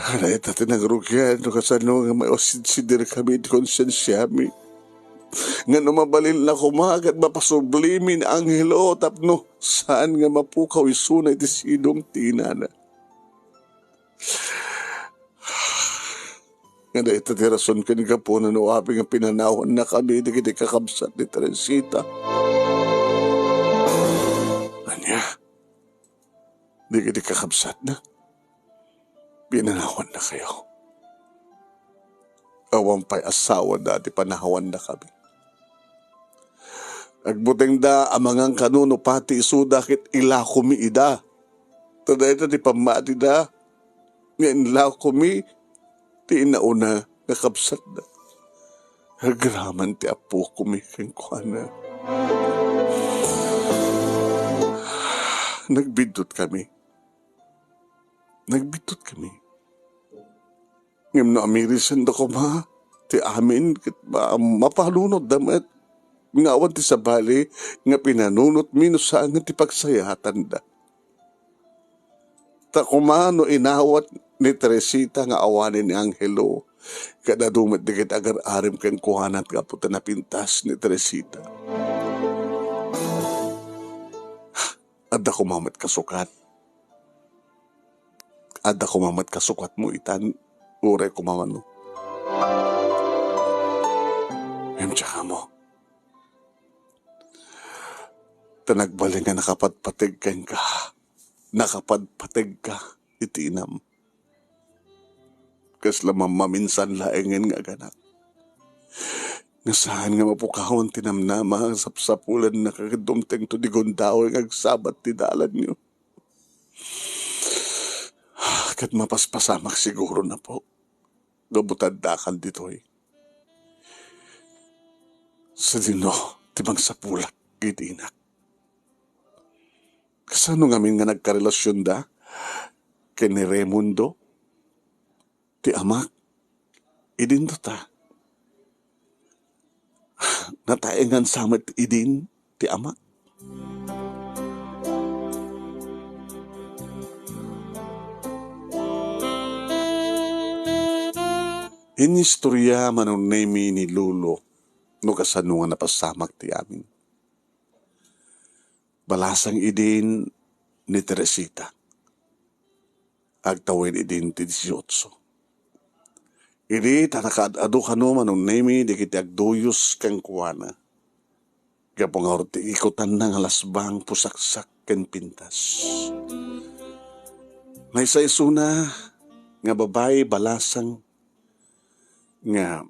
Dayta ti nangrugian no kasano nga maisidsidirkami ti konsensiami. Nga no mabalinna koma ket mapasublimi ni Angelo tapno saan nga mapukaw isuna iti sidong ti inana. Nga dayta ti rason ken gapuna no apay nga pinanawannakami dagiti kakabsat ni Teresita. Ania? Dagiti kakabsatna? Pinanawannakayo? Awan pay asawada ti panawannakami. Agbutengda a mangan kano no pati isuda ket ilakomi ida. Ta dayta ti pammatida nga inlakomi ti inauna nga kabsatda. Agraman ti apokomi kenkuana. Nagbiddut kami. Nagbiddut kami. Ngem no amirisenda koma ti amin ket ma-, mapanunotda met nga awan ti sabali nga pinanunotmi no saan ti pagsayatanda. Ta koma no inawat ni Teresita nga awanen ni Angelo, ket adu met dagiti agar-arim kenkuana gapu ta napintas ni Teresita. Adda koma met kasukat. Adda koma met kasukatmo itan, uray koma mano. Ngem diak ammo. Ta nagbalin nga nakapatpateg kenka. Nakapatpategka iti inam. Kasla mammaminsan laengen nga aganak. Nga saan nga mapukawan ti namnama nga sapsapulennaka ket dumtengto ti gundaway nga agsabat ti dalanyo. Ket mapaspasamak siguro, Apo, nga butaddakan ditoy. Sadino ti mangsapulak iti inak? Kasano ngamin nga nagkarelasionda ken ni Raimundo, ti amak? Idinto ta. Nataengan sa met idin ti amak. Inistorya Manong Nemi ni Lolo no kasano nga napasamak ti amin. Balasang idin ni Teresita. Agtawen idin ti dieciocho. Idi ta nakaad-adu kano Manong Nemi dagiti agduyos kenkuana. Gapu nga urtikutanna nga lasbang, pusaksak, ken pintas. Maysa isuna nga babai balasang nga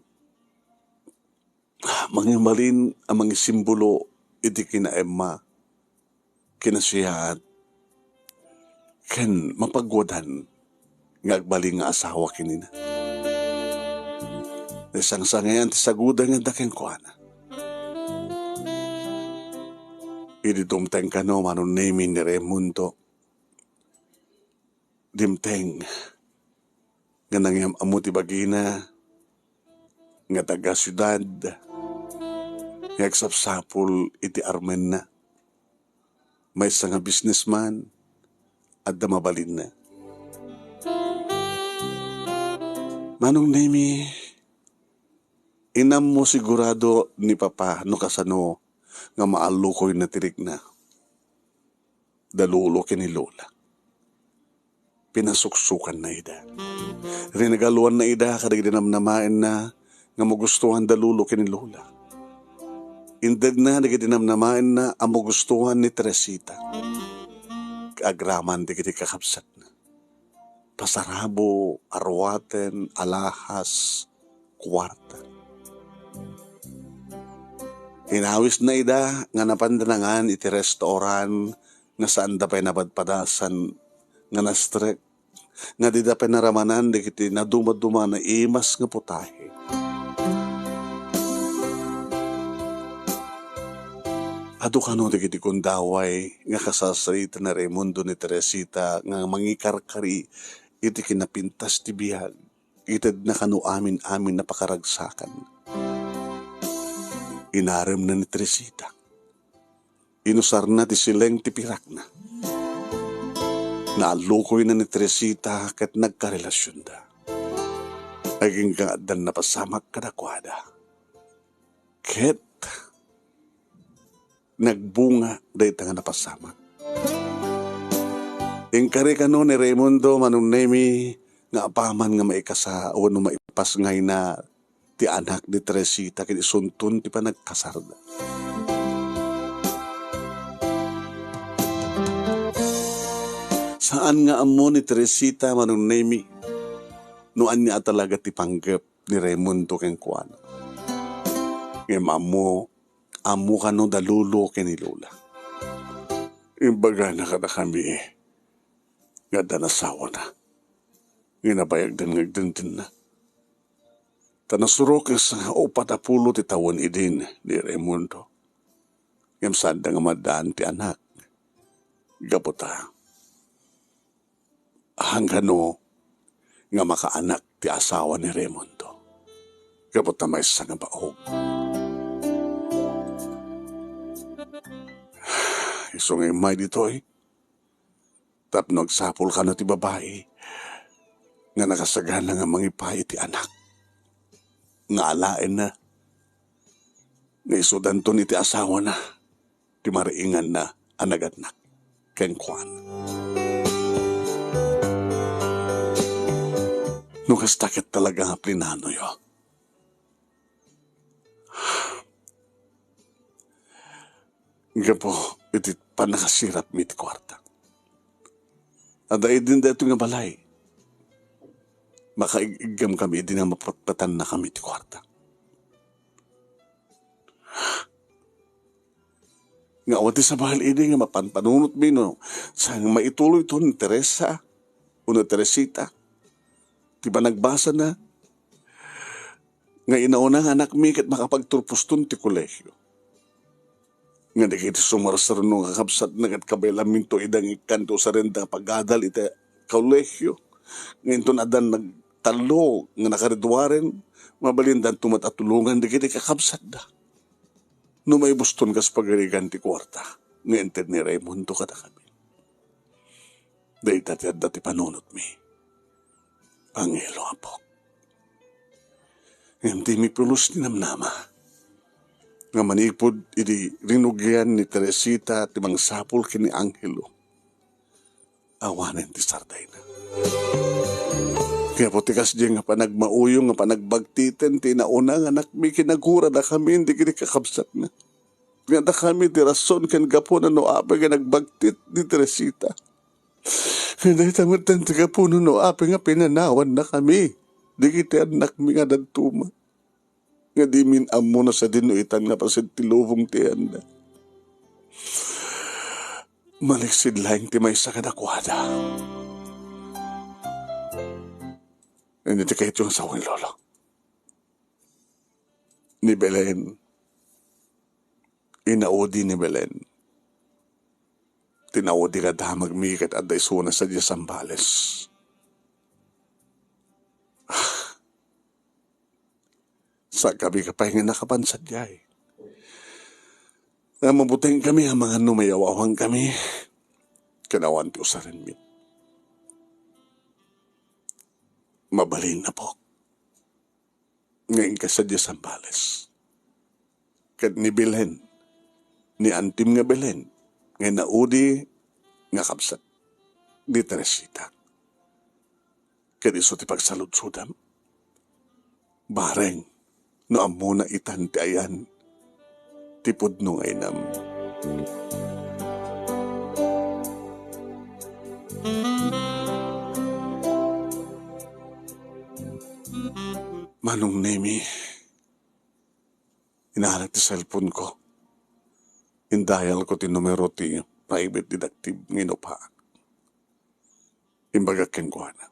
mangibalin a mangisimbolo iti kinaemma, kinasiyaat, ken mapagwadan nga agbalin nga asawa kenina. Naisangsangayan ti saguda nga adda kenkuana. Idi dumteng kano Manong Nemi ni Raimundo, dimteng nga nangyam-ammo ti bagina nga taga-siudad nga agsapsapul iti armenna. Maysa nga businessman, adda mabalinna. Manong Nemi, inammo sigurado ni Papa no kasano nga maallukoyna ti rikna. Da Lolo ken ni Lola. Pinasuksukanna ida. Rinagaluanna ida kadagiti namnamaenna nga magustuhan da Lolo ken ni Lola. Indegna dagiti namnamaenna a magustuhan ni Teresita. Agraman dagiti kakabsatna. Pasarabo, aruaten, alahas, kuarta. Inawisna ida nga napanda nangan iti restaurant nga saanda pay napadpadasan nga nastrek, nga dida pay naramanan dagiti nadumaduma nga imas nga putahe. Adu kano dagiti gundaway nga kasasarita ni Raimundo ni Teresita nga mangikarkari iti kinapintas ti biag, itedna kano amin-amin a pakaragsakan. Inaremna ni Teresita. Inusarna ti sileng ti pirakna. Naallukoyna ni Teresita ket nagkarelasionda. Agingga addan napasamak kadakuada. Ket nagbunga dayta nga napasamak. Inkari kano ni Raimundo Manong Nemi nga apaman nga maikasa wenno maipasngayna ti anak ni Teresita ken isunton ti panagkasarda. Saan nga ammo ni Teresita Manong Nemi no ania a talaga ti panggep ni Raimundo kenkuana. Ngem ammo, ammo kano da lolo ken ni lola. Imbagana kadakami nga addan asawana nga nabayagdan nga agdengdengna. Ta nasurok nga upat a pulo ti tawen idin ni Raimundo. Ngem saanda nga maddaan ti anak. Gapu ta hanggano nga makaanak ti asawa ni Raimundo. Gapu ta maysa nga baog. Isu nga immay ditoy, tapno agsapul kano ti babai nga nakasagana nga mangipa iti anak nga alaenna nga isudanton iti asawana ti mariinganna a nagannak kenkuana. No kasta ket talaga nga plinanoyo, gapu iti pannakasirapmi iti kuarta. Adda idin daytoy nga balay. Makaig-iggamkami idi nga mapatpatannakami iti kuarta. Nga awan ti sabali idi nga mapanpanunotmi no saan nga maituloyto ni Teresa wenno Teresita ti panagbasana nga inauna nga anakmi ket makapagturposton ti kolehio. Nga dagiti sumarsaruno nga kakabsatna ket kabaylaminto ida nga ikkanto usarenda nga pagadal iti kolehio. Nga inton addan nagtallo nga nakaridwaren, mabalindanto met a tulongan dagiti kakabsatda. No maibuston kas pagarigan ti kuarta nga inted ni Raimundo kadakami. Dayta ti adda ti panunotmi. Angelo, apok. Ngem dimi pulos ti namnama nga manipud idi rinugian ni Teresita ti mangsapul ken ni Angelo, awanen ti sardayna. Kaya pati kasdi nga panagmauyo nga panagbagtiten ti nauna nga anakmi, kinagurada kami dagiti kakabsatna. Nga dakami ti rason ken gapuna no apay nga nagbagtit ni Teresita. Dayta met ti gapuna no apay nga pinanawanna kami dagiti annakmi nga dadduma. Nga dimin ammo no sadino itan nga paset ti lubong ti anda. Maliksid laeng ti maysa kadakuada. Iti kayatyo nga sawen, Lolo. Ni Belen. Inaudi ni Belen. Tinaudi nga damagmi ket adda isuna sadiay Zambales. Saan kami pay nga nakapan sadiay. Nga mabuteng kami amangan no mayaw-awan kami. Ken awan ti usarenmi. Mabalin, apok. Nga inka sadiay Zambales. Ket ni Belen, ni Antim nga Belen, nga inaudi nga kabsat ni Teresita. Ket isu ti pagsaludsodam. Bareng, no ammona itan ti ayan ti pudno nga inam. Manong Nemi, inalak ti cellphone ko. Indayal ko ti numero ti private detective nga inupaak. Imbagak kenkuana.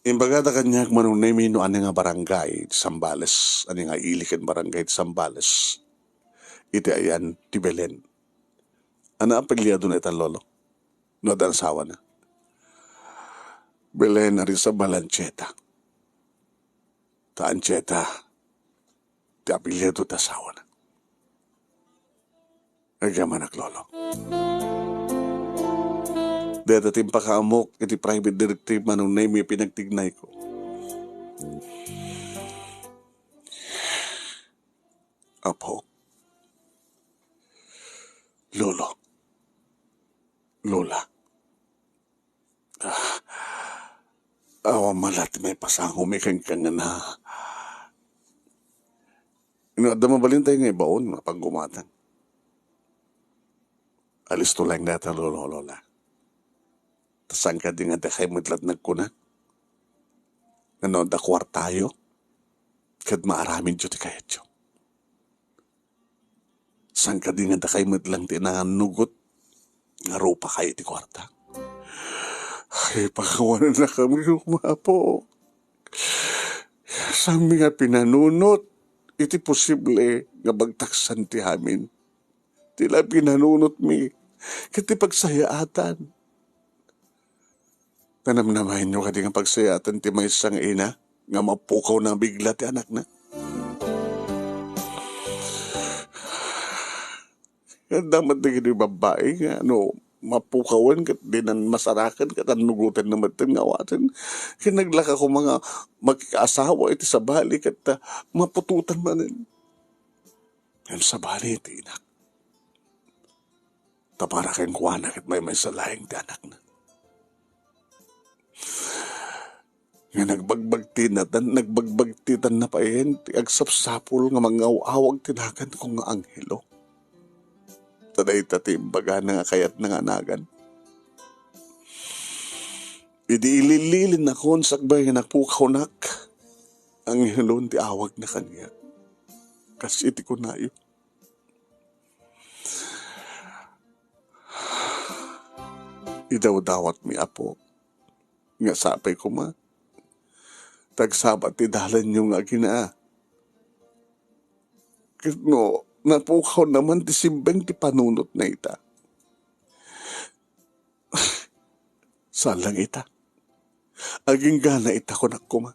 Imbagada kaniak, Manong Nemi, no ania nga barangay ti Zambales, ania nga ili ken barangay ti Zambales. iti ayan ti Belen. Ania apelyido na ita, Lolo? No adda asawana. Belen Arizabal Anchieta. Ta Anchieta ti apelyido ti asawana. Agyamanak, Lolo. Dayta ti impakaamok iti private directive, Manong Nemy, a pinagtignayko. Apo. Lolo. Lola. Ah, awan man la ti maipasangomi kenka nga na. No adda mabalintayo nga ibaon, mapaggumatang. Alisto laeng dayta, Lolo, Lola. Ta saan kadi nga dakayo met la ti nagkuna nga no adda kuartayo, ket maaramidyo ti kayatyo. Saan kadi nga dakayo met lang ti nanganugot nga rupakayo iti kuarta? Ay, pakawanennakami, Apo. Saanmi nga pinanunot iti posible nga bagtaksan ti amin. Ti la pinanunotmi ket ti pagsayaatan. Nanamnamaenyo kadi nga pagsayaatan ti maysa nga ina nga mapukawna a bigla ti anakna? Adda met dagiti babbai nga no mapukawen ket dinan masaraken ket annugotenna metten nga awaten. Ket naglaka koma nga makikaasawa iti sabali ket, ah, maputotan manen. Ngem sabali ti inak. Ta para kenkuana ket maymaysa laeng ti anakna. Nga nagbagbagtinatan, nagbagbagtitanna payen ti agsapsapul nga mangaw-awag ti naganko nga anghelo. Ta dayta ti imbagana nga kayatna nga nagan. Idi ilililinnakon sakbay nga napukawnak, anghelon ti awagna kaniak. Kas iti kunayo. Idawdawatmi, Apo, nga sapay koma ta agsaba ti dalanyo nga agina. Ket no napukawna man ti simbeng ti panunotna ita, saan lang ita. Aginggana ita, kunak koma.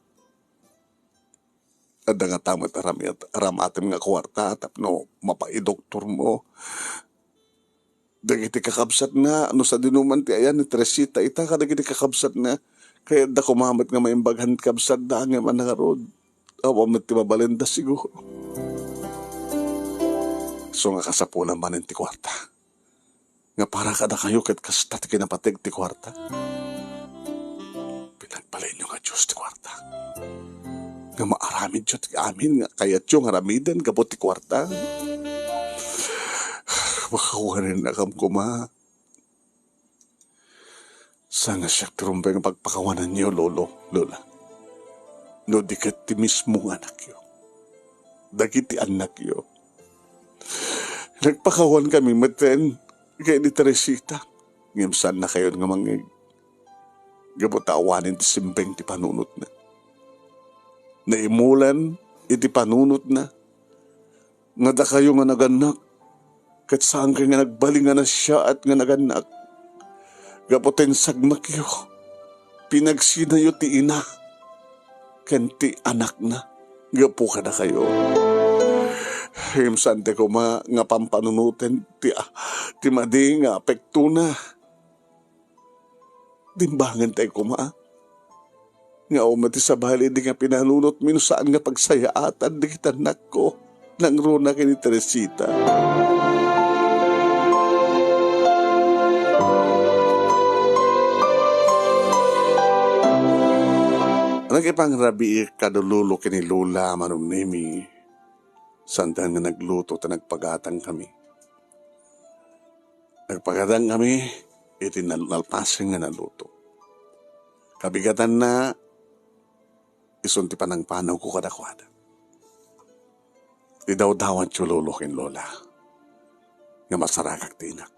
Adda ngata met aram-, aramatem nga kuarta tapno mapaidoktormo dagiti kakabsatna, no sadino man ti ayan ni Teresita ita kadagiti kakabsatna. Kayatda koma met nga maimbag ti kabsatda, ngem a nangarud, awan met ti mabalenda siguro. So nga kasapulan manen ti kuarta. Nga para kadakayo ket kasta ti kinapateg ti kuarta. Pinagbalinyo nga Dios ti kuarta. Nga maaramidyo ti amin nga kayatyo nga aramiden gapu ti kuarta. Makawanennakam koma. Saan nga siak ti rumbeng nga pagpakawanenyo, Lolo, Lola? No di ket ti mismo nga anakyo. Dagiti annakyo. Nagpakawankami metten ken ni Teresita. Ngem saannakayon nga mangngeg. Gapu ta awanen ti simbeng ti panunotna. Naimulan iti panunotna nga dakayo nga nagannak, ket saankayo nga nagbalin nga nasayaat nga nagannak. Gapu ta insagmakyo, pinagsinayo ti ina ken ti anakna gapu kadakayo. Ngem saantayo koma nga pampanunoten ti, ti madi nga apektona. Dimbangentayo koma nga awan met ti sabali idi nga pinanunotmi no saan nga pagsayaatan dagiti annakko, nangruna ken ni Teresita. Nakipangrabiik kada lolo ken ni lola, Manong Nemy. Santan nga nagluto ta nagpagatangkami. Nagpagatangkami iti nal-, nalpasen nga naluto. Kabigatanna, isun ti panangpanawko kadakuada. Idawdawatyo, lolo ken lola, nga masarakak ti inak.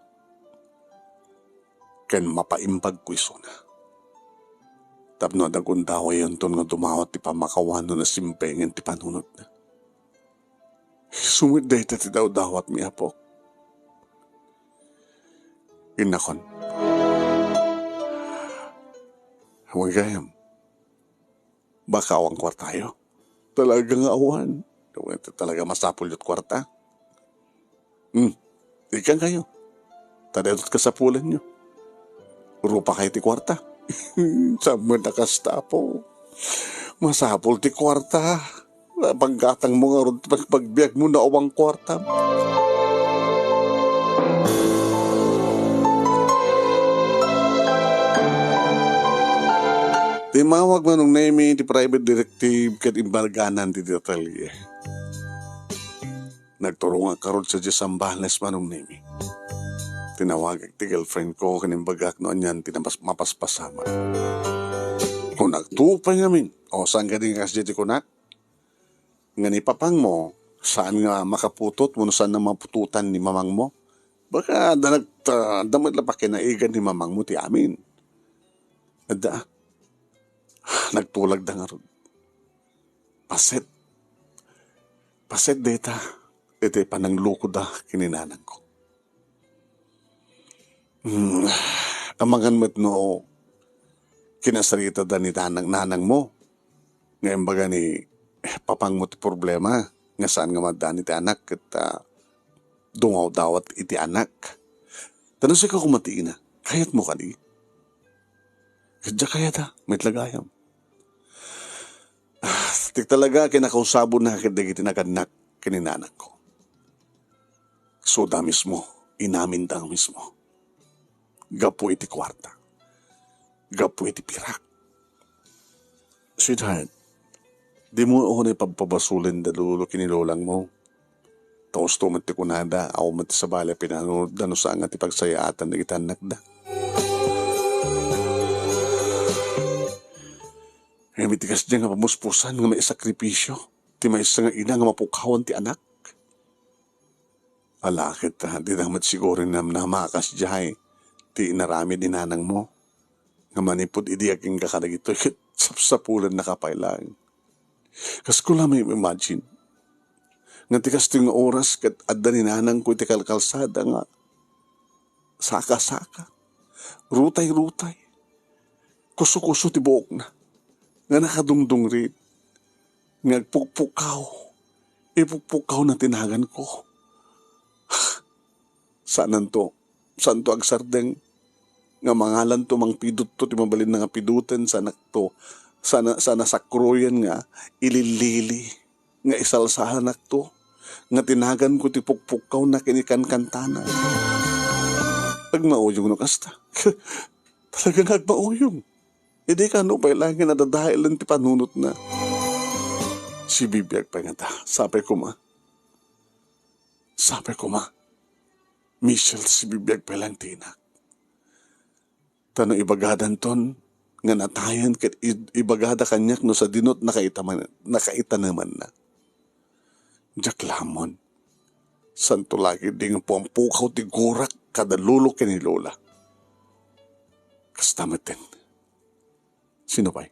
Ken mapaimbagko isuna. Tapno adda gundawayonton nga dumawat ti pammakawanna a simpengen ti panunotna. Isu met dayta ti dawdawatmi, Apo. Innakon. Awan gayam. Baka awan kuartayo? Talaga nga awan. Talaga masapulyo ti kuarta. Hmm. Ikkan kayo. Ta daytoy ti kasapulanyo. Rupa kayo ti kuarta. Saan met a kasta, Apo? Masapul ti kuarta. Paggatangmo ngarud ti pagbiagmo no awan kuarta. Timmawag Manong Nemi ti private detective ket imbarganan ti detalye. Nagturongak ngarud sadiay Zambales, Manong Nemi. Tinawagak ti girlfriend ko ken imbagak no anian ti napas-, mapaspasamak. Kunak, "Tupay ngamin. O, saan kadi nga kasdiay ti kunak? Nga ni papangmo, saan nga makaputot wenno saan nga maputotan ni mamangmo? Baka adda nagta-, adda met la pakinaigan ni mamangmo ti amin." Adda. Nagtulagda ngarud. Paset. Paset dayta iti pananglukoda ken ni nanangko. Hmm, amangan met no kinasaritada ni nanang, nanangmo nga imbaga ni papangmo ti problema nga saan nga maaddaan iti anak ket, ah, dungawdawat iti anak. Ta no sika koma ti ina, kayatmo kadi? Ket diak kayat a, met la gayam. Ah, ti talaga kinakausabonna ket dagiti nagannak ken ni nanangko. Isuda mismo, inaminda mismo. Gapu iti kuarta. Gapu iti pirak. Sweetheart, dimo unay pabpabasolen da lolo ken ni lolangmo. Ta husto met ti kunada, awan met ti sabali a pinanunotda no saan nga ti pagsayaatan dagiti annakda. Ngem iti kasdiay nga pamuspusan nga maisakripisio ti maysa nga ina nga mapukawan ti anak. Ala ket, ah, dida met siguro namnama a kasdiay ti inaramid ni nanangmo nga manipud idi agingga kadagitoy ket sapsapulennaka pay laeng. Kasko la nga imagine nga ti kastoy nga oras ket adda ni nanangko iti kalkalsada nga saka-saka, rutay-rutay, kuso-kuso ti buokna, nga nakadungdungrit, nga agpukpukaw, ipukpukawna ti naganko. Saananto, saanto agsardeng nga mangalanto, mangpidutto ti mabalinna nga piduten, saanakto, sana, sana sakroyen nga ililili nga isalsalanakto, nga ti naganko ti pukpukkawna ken ikankantana. Agmauyong no kasta. Talaga nga agmauyong. Idi kano pay laeng nga nadadaelen ti panunotna. Sibibiag pay ngata. Sapay koma. Sapay koma. Michelle, sibibiag pay laeng ti inak. Ta no ibagadanton nga natayen ket id-, ibagada kaniak no sadino ti nakaitaman-, nakaitanemanna. Diak la ammon. Saanto la ketdi nga pumpukaw ti gurak kada lolo ken ni lola. Kasta metten. Sino pay?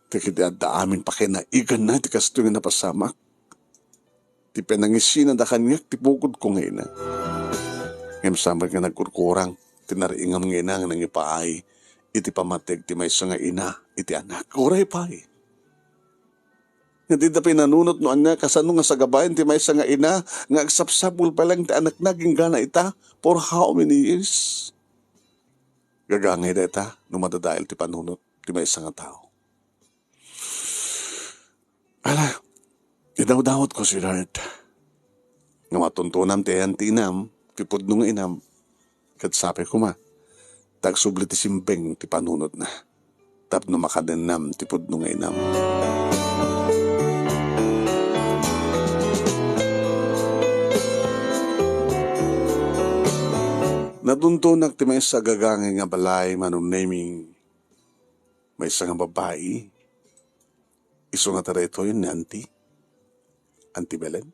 Dagiti adda amin pakinaiganna iti kastoy nga napasamak. Ti panangisinada kaniak ti pukodko nga ina. Ngem sa met nga nagkurkurang ti nariingam nga ina nga nangipaay iti pammateg ti maysa nga ina iti anak. Uray pay. Nga dida pinanunot no ania kasano nga sagabaen ti maysa nga ina nga agsapsapul pay laeng ti anakna agingga ita for how many years? Gagangay dayta no madadael ti panunot ti maysa nga tao. Ala, idawdawatko, sweetheart, nga matuntonam ti ayan ti inam, ti pudno nga inam, ket sapay koma, ta agsubli ti simbeng ti panunotna, tapno makadennam ti pudno nga inam. Natuntonak ti maysa a gagangay nga balay, Manong Nemi. Maysa nga babai. Isu ngata daytoy ni Auntie? Auntie Belen?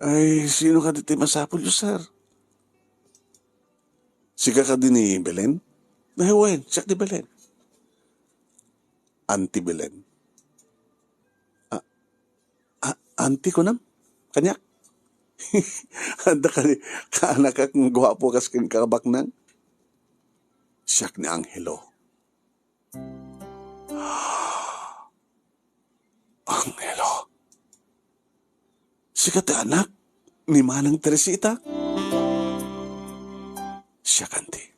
Ay, sino kadi ti masapulyo, sir? Sika kadi ni Belen? Ay, wen, siak ni Belen. Auntie Belen. Ah, Auntie, kunam? Kaniak? Adda kadi kaanakak nga guapo kas ken kabaknang? Siak ni Angelo. Angelo. Sika ti anak ni Manang Teresita? Siak, Auntie.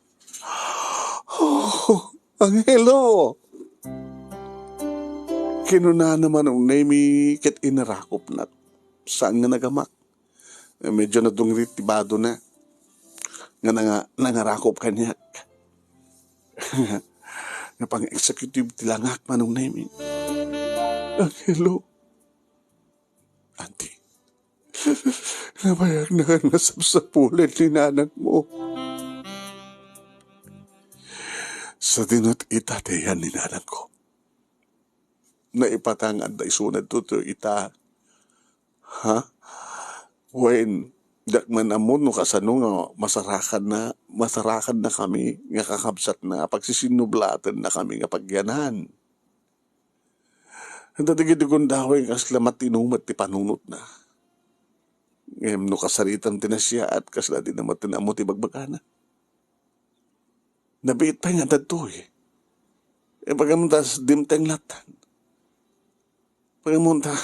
Oh, Angelo! Kinunana Manong Nemi ket inarakopnak. Saan nga nagamak. Medyo nadungrit ti badona nga nanga-, nangarakop kaniak. Nga pang-executive ti langak, Manong Nemi. Angelo. Auntie, nabayagnak nga sapsapulen ni nanangmo. Sadino ita ti ayan ni nanangko? Naipatang adda isuna ditoy ita. Ha? Wen, diak man ammo no kasano nga masarakanna, masarakanna kami nga kakabsatna, pagsisinnublaatenna kami nga pagyanan. Ita dagiti gundaway nga kasla matino met ti panunotna. Ngem no kasaritan ti nasiaat, kasla dina met ammo ti bagbagana. Nabiit pay nga adda ditoy. E, pagamunta, dimteng latan. Pagamunta,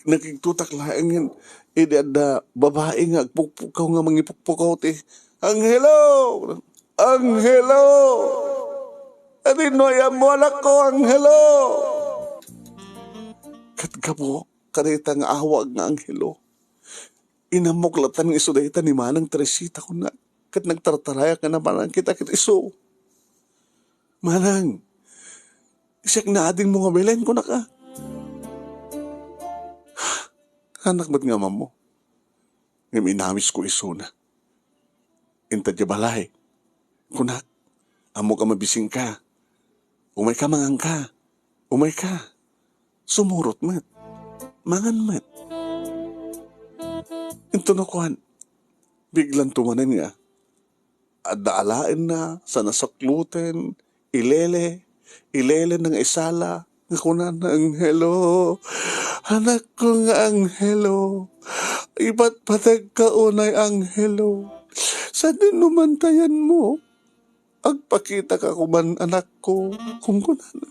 nakigtutak laeng ngem idi adda babai nga agpukpukaw nga mangipukpukaw ti, "Angelo! Angelo! Adinno ayanmo, anakko, Angelo?" Ket gapu kadayta nga awag nga Angelo, inammok latan nga isu dayta ni Manang Teresita, kuna, ket nagtartarayak nga napanan kita ket isu. "Manang, siak ni adingmo nga Belen," kunaka. "Saanak met nga amammo?" Ngem inawisko isuna. Inta diay balay, kunak, "Ammok a mabisingka. Umayka, manganka. Umayka." Sumurot met. Mangan met. Intono kuan, biglan tumanen nga adda alaenna, sa nasukloten, ilele, ilele nga isala, nga kunana, "Angelo, anakko nga Angelo, ipatpategka unay, Angelo. Sadino man ti ayanmo? Agpakitaka koman, anakko," kunkunana.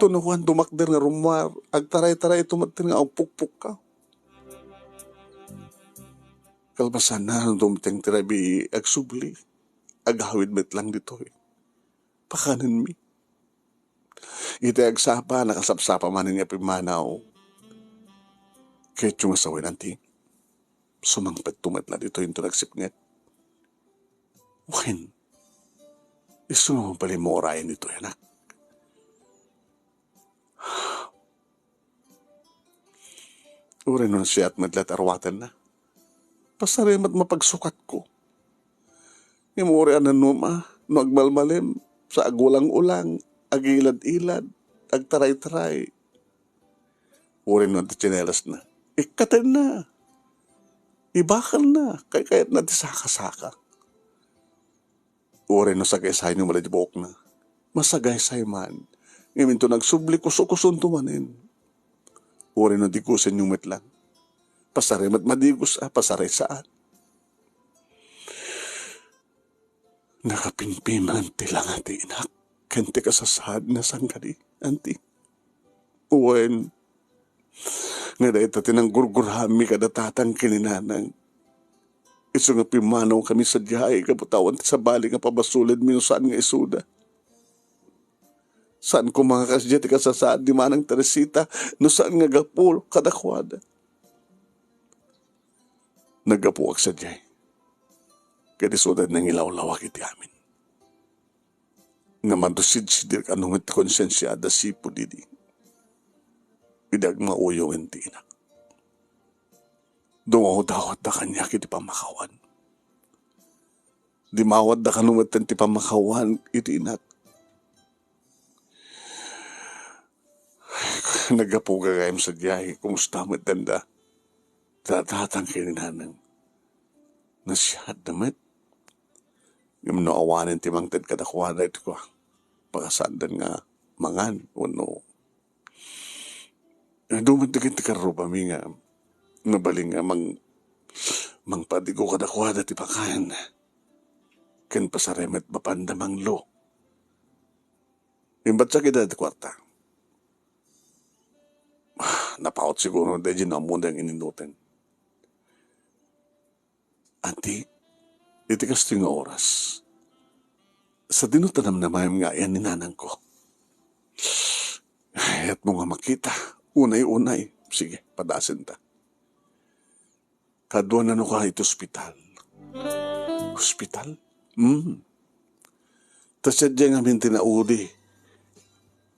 Tunuan dumakder nga rummuar, agtaray-taray ito met nga agpukpukkaw. Kalpasanna, no dumteng ti rabii, agsubli, agawid met lang ditoy. Pakanenmi. Iti agsapa, nakasapsapa manen nga pimmanaw. Ket nga sawen, Auntie, sumangpetto met la ditoy inton agsipnget. Wen, isu nga mabalin mo urayen ditoy, anak. Uray no nasiaat met la ti aruatenna, pasarem met mapagsukatko. Ngem uray a nanuma, no agmalmalem, sa agulang-ulang, agilad-ilad, agtaray-taray. Uray no adda tsinelasna, ikkatenna, ibakalna, kaykayatna ti saka-saka. Uray no sagaysay no mala ti buokna, masagaysay man. Ngem inton agsubli, kuso-kusonto manen. Uray no digusenyo met lang, pasarem met madigos a pasarem saan. Nakapimpiman ti langa ti inak ken ti kasasaadna sangkadi, Auntie. Wen, nga dayta ti nanggurgurami kada tatang ken ni nanang. Isu nga pimmanaw kami sadiay gapu ta awan ti sabali nga pabasolenmi no saan nga isuda. Saan koma nga kasdiay ti kasasaad ni Manang Teresita no saan nga gapu kadakuada. Naggapuak sadiay. Ket isuda ti nangilawlawak iti amin. Nga madusidsidik a no met ti konsensiada sipud idi, idi agmauyowen ti inak. Dumawdawatda kaniak iti pammakawan. Dimawatda kano metten ti pammakawan iti inak. Naggapu gagayem sadiay, kumusta met denda? Tatatang ken ni nanang. Nasiatda met. Ngem no awanen ti mangted kadakuada iti kua, pakasaaddan nga mangan wenno Adu met dagiti karrubami nga nabalin nga mang-, mangpadigo kadakuada ti pakayen, ken pasarem met mapanda manglo. Imbatsag ida ti kuarta. Napaut siguro daydi no ammona nga ininuten. Anti, iti kastoy nga oras, sadino ta namnamaem nga ayan ni nanangko? Ayatmo nga makita, unay-unay. Sige, padasenta. Kaduana no ka iti ospital. Ospital? Hmm. Ta sadiay ngamin ti naudi,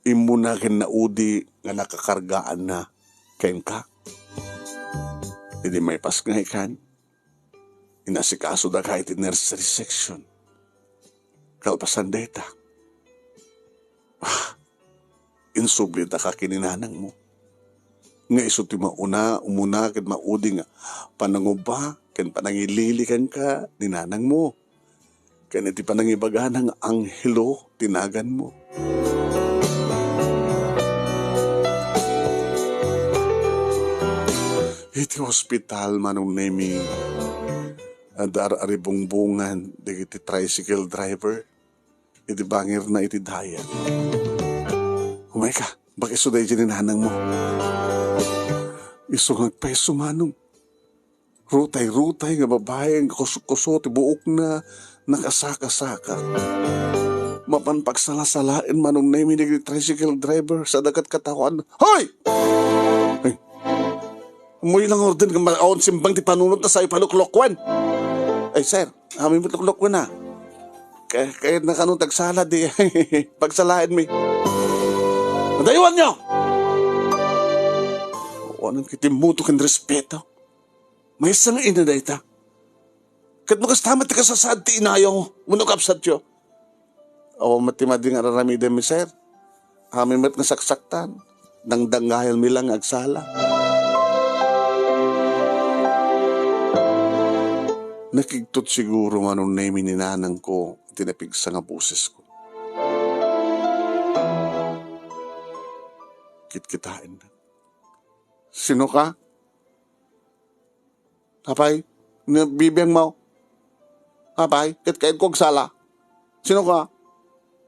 immuna ken naudi nga nakakargaanna kenka. Idi maipas nga ikan, inasikaso daka iti nursery section. Kalpasan dayta, ah, insubli daka ken ni nanangmo. Nga isu ti mauna, umuna ken maudi nga panangubba ken panangilili kenka ni nanangmo. Ken iti panangibagana nga anghelo ti naganmo. Iti hospital, Manong Nemi, adda ar-aribungbongan dagiti tricycle driver iti bangirna iti dayag. Umayka, baka isu daydi ni nanangmo. Isu nga agpayso, Manong. Rutay-rutay nga babai nga kus-, kuso ti buokna, nakasaka-saka. Mapan pagsala-salaen, Manong Nemi, dagiti tricycle driver, saan ket kataoan. Hoy! Ay. Ammoyo lang orden nga maawan simbang ti panunot ta sayo paluklokwen. Ay, sir, amin met luklokwen, a. Kay, kay nakano tagsala, di pagsalaenmi. Daywanyo! Awanen ket ti muto ken respeto. Maysa nga ina dayta. Ket no kasta met ti kasasaad ti inayo wenno kabsatyo, awan met ti madi nga ar-aramidenmi, sir. Amin met nga saksaktan. Dangdanggayanmi lang nga agsala. Nakigtot siguro, Manong Nemi, ni nanangko iti napigsa nga bosesko. Kitkitaenna. Sino ka? Apay, ni bibiangmo? Apay, ket kayatko agsala. Sino ka?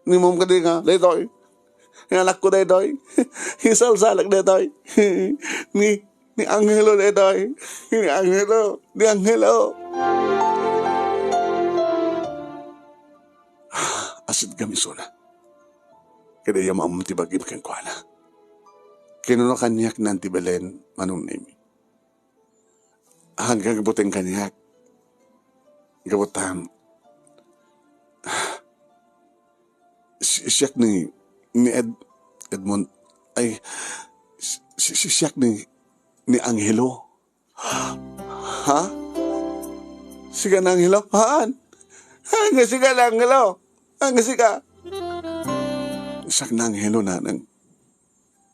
Ni mom kadi nga, daytoy. Ni anakko daytoy. Isalsalak daytoy. Ni, ni Angelo daytoy. Ni Angelo, ni Angelo. Asidgam isuna. Ket dayta maammo ti bagim kenkuana. Kinuna kaniak ni Auntie Belen, Manong Nemi. Aggagbuteng kaniak. Gapu ta, si-, siak ni, ni Ed-, Edmond, ay, si-, si-, siak ni, ni Angelo. Ha? Sika ni Angelo? Haan? Haan nga sika ni Angelo? Haan nga sika? Siak ni Angelo, nanang.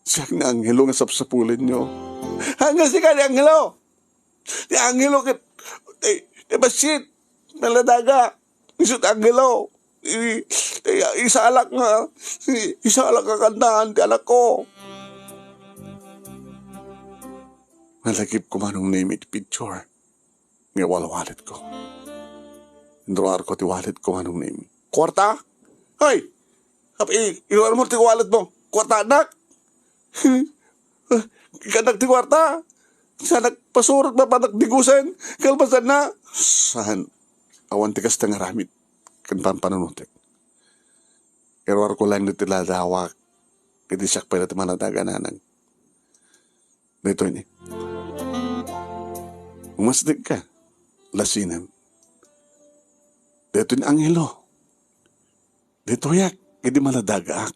Siak ni Angelo nga sapsapulenyo. Haan nga sika ni Angelo? Ni Angelo ket, ay, ay, bassit. Naladaga. Isu ti Angelo. I-, i-, isalak nga, i-, isalak nga kantaan ti anakko. Nalagipko, Manong Nemi, ti picture nga walwaletko. Inruarko ti walletko, Manong Nemi. Kuarta? Hay! Apay, i-, iruarmo ti walletmo. Kuarta, anak? Ikanak ti kuarta. Saanak pasurot, mapanak digusen. Kalpasanna. Saan? Awan ti kasta nga aramid ken pampanunotek. Iruarko laeng daytoy ladawak. Iti siak pay la ti maladaga, nanang. Daytoy ni. Umasdek ka. Lasinem. Daytoy ni Angelo. Daytoyak. Idi maladagaak.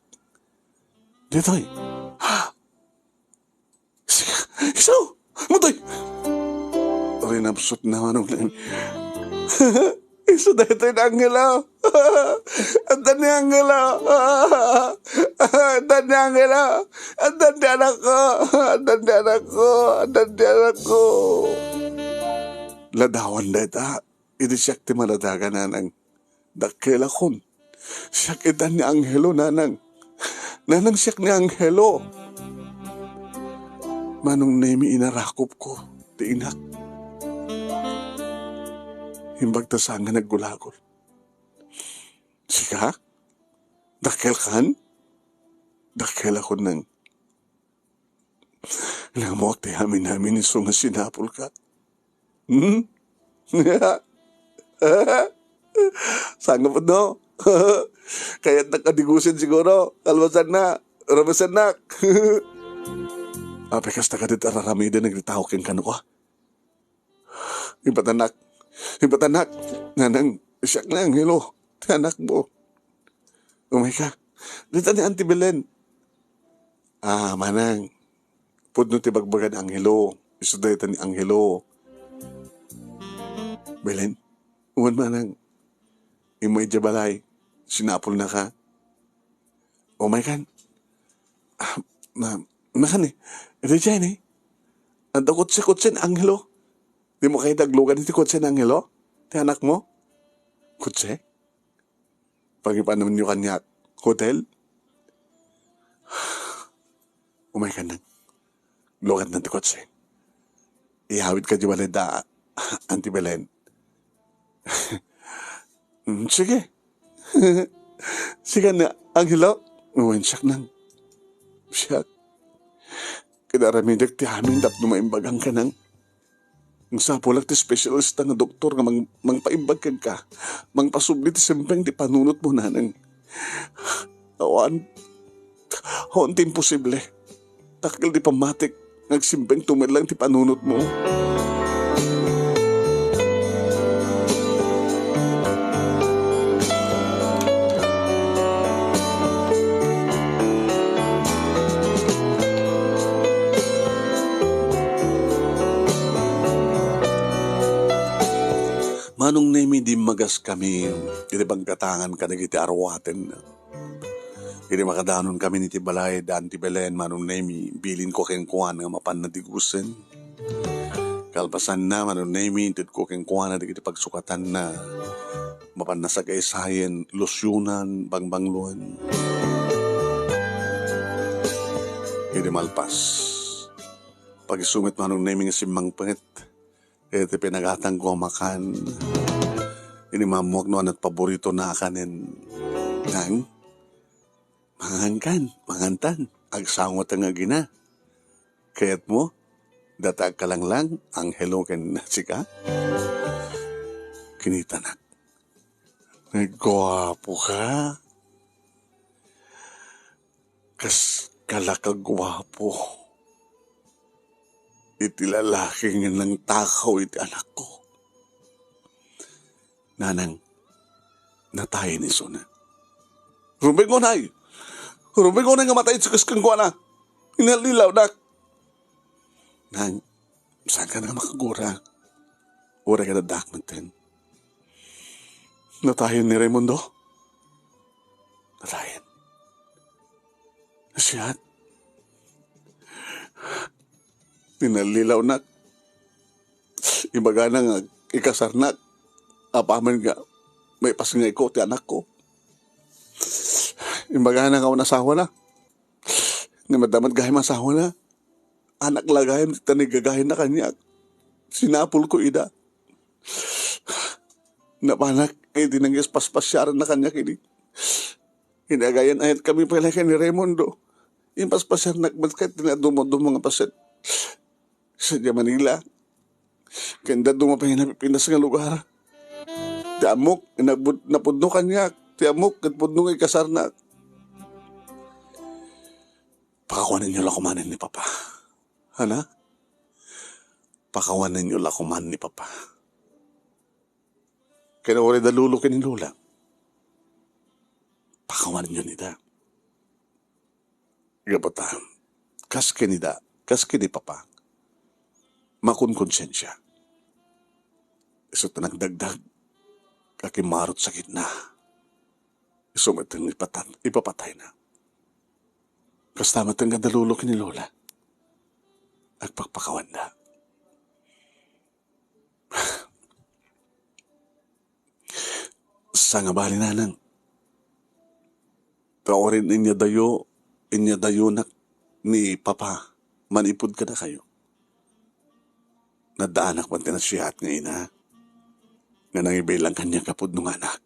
Daytoy. Ha? Isu! Mutoy! Rinapsot na, Manong Nemi. Isu daytoy ni Angelo. Adda ni Angelo. Adda ni Angelo. Adda ni anakko. Adda ni anakko. Adda ni anakko. Ladawan dayta. Idi siak ti maladaga, nanang. Dakkelakon. Siak ita ni Angelo, nanang. Nanang, siak ni Angelo. Manong Nemi, inarakupko ti inak. Imbag ta saan nga naggulagol. Sika? Dakkelkan? Dakkel a kunam. Naammoak ti amin-amin isu nga sinapulka. Hmm? Saan nga pudno? Kayatnak a digusen siguro. Kalmasanna. Rumesennak. Apay, kasta kadi ti ar-aramiden dagiti tao kenkuana? Ibatanak. Ibatanak. Nanang, siak ni Angelo. Ti anakmo. Umayka. Dita ni Auntie Belen. Ah, manang. Pudno ti ibagbaga ni Angelo. Isu dayta ni Angelo. Belen. Wen, manang. Immay idiay balay. Sinapulnaka. Umaykan. Ah, ma-, makan ni. Iti Jenny. Adda kotse-kotse ni Angelo. Dimo kayat aglugan iti kotse ni Angelo? Ti anakmo? Kotse? Pangipanamyo kaniak. Hotel? Umaykan nang. Luganna ti kotse. Iyawidka idiay balay da, Auntie Belen. Mm, sige. Sika ni Angelo? Wen, siak nang. Siak. Ket aramidek ti amin tapno maimbagam, manang. Agsapulak ti specialista nga doktor nga mang-, mangpaimbag kenka. Mangpasubli ti sempeng ti panunotmo, nanang. Awan. Awan ti imposible. Dakkel ti pammatik nga agsempeng tumetlang ti panunotmo. Manong Nemi, dimmagas kami iti paggatangan kadagiti aruaten. Idi makadanon kami iti balay da Auntie Belen, Manong Nemi, bilinko kenkuana nga mapanna digusen. Kalpasanna, Manong Nemi, intedko kenkuana dagiti pagsukatanna. Mapanna sagaysayen, losionan, bangbangluen. Idi malpas, pag-isu met, Manong Nemi, nga simmangpet iti pinagatangko a makan. Idi maammoak no ania't paboritona a kanen. Nang, mangankan, mangantan. Agsango ta nga agina. Kayatmo, data agkalanglang, Angelo ken sika? Kinitanak. Nagguapoka. Kas-, kala ka guapo iti lalaki nga nangtakaw iti anakko. Nanang, natayen isuna. Rumbeng unay! Rumbeng unay nga matay ti kas kenkuana! Inallilawnak! Nang, saan ka nga makagura? Uray nga daddak metten. Natayen ni Raimundo? Natayen. Siak. Inallilawnak. Imbagana nga ikasarnak. Apaman nga maipasngayko ti anakko. Imbagana nga awan asawana. Nga madamot gayam asawana. Anak la gayam ti tanigagayna kaniak. Sinapulko ida. Napanak iti nangis paspasiaranna kaniak idi. Idi agayan-ayatkami pay laeng ken ni Raimundo. Impaspasiarnak met ket ti nadumaduma nga paset. Sadiay Manila. Ken dadduma pay nga napipinas nga lugar. Ti ammok, inagbud-, napudno kaniak. Ti ammok, ket pudno nga ikasarnak. Pakawanenyo la komanen ni Papa. Ana? Pakawanenyo la koman ni Papa. Ken uray da Lolo ken ni Lola. Pakawanenyo ida. Gapu ta, kas ken ida, kas ken ni Papa, makunkonsensia. Isu ta nagdagdag, kakimmarot sakitna. Isu met nga ipatan-, ipapatayna. Kasta met nga da Lolo ken ni Lola. Agpakpakawanda. Sangabali, nanang. Ta uray inyadayo, inyadayonak ni Papa. manipud kadakayo. Naddaanak man ti nasayaat nga ina, nga nangibaylay kaniak a pudno nga anak,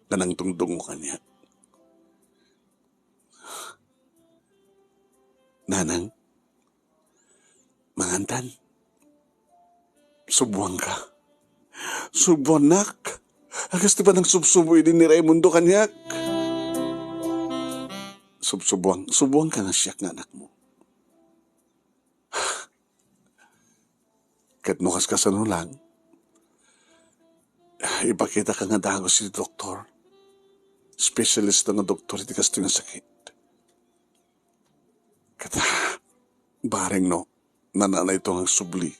nga nangtungtungo kaniak. Nanang, mangantan. Subuanka. Subuannak. Akas ti panangsubsubo idi ni Raimundo kaniak. Subsubuan, subuanka nga siak nga anakmo. Ket no kaskasano lang, ipakitaka nga dagus iti doktor. Specialista nga doktor iti kastoy nga sakit. Ket, ah, bareng no, nananayto nga agsubli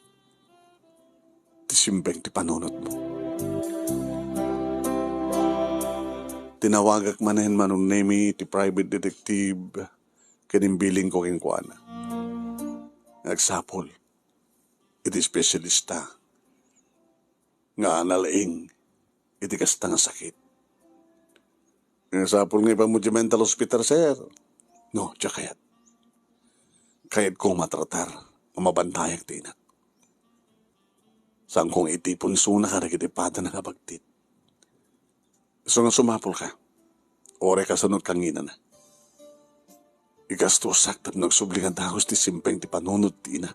ti simbeng ti panunotmo. Tinawagak manen Manong Nemi ti private detective ken imbilinko kenkuana nga agsapul iti espesyalista nga nalaing iti kasta nga sakit. Nga sapul nga ipammo ti mental hospital, sir. No, diak kayat. Kayatko matratar, nga mabantayak ti inak. Saanko nga itipon isuna kadagiti padana nga bagtit. Isu nga sumapulka. Uray kasano ti kanginana. Igastosak tapno agsubli nga dagus ti simbeng ti panunot ti inak.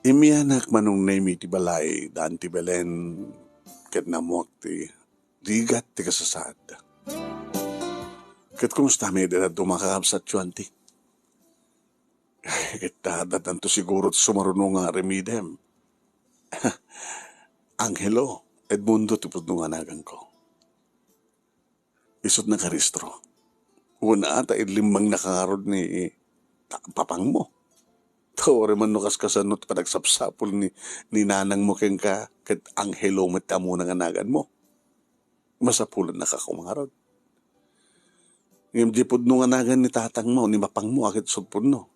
Immianak Manong Nemi ti balay da Auntie Belen ket nammuak ti rigat ti kasasaad. Ket kumustami idi dadduma kakabsatyo, Auntie? Ket addanto siguro ti sumaruno nga aramidem. Angelo, Edmundo ti pudno nga naganko. Isut' nakarehistro. Wen ata, inlimmang na kangarud ni ta-, papangmo. Ta uray man no kaskasano ti panagsapsapul ni, ni nanangmo kenka, ket Angelo met ti ammona nga naganmo. Masapulannaka koma ngarud. Ngem di pudno nga nagan ni tatangmo, ni mapangmo, a ket isut' pudno.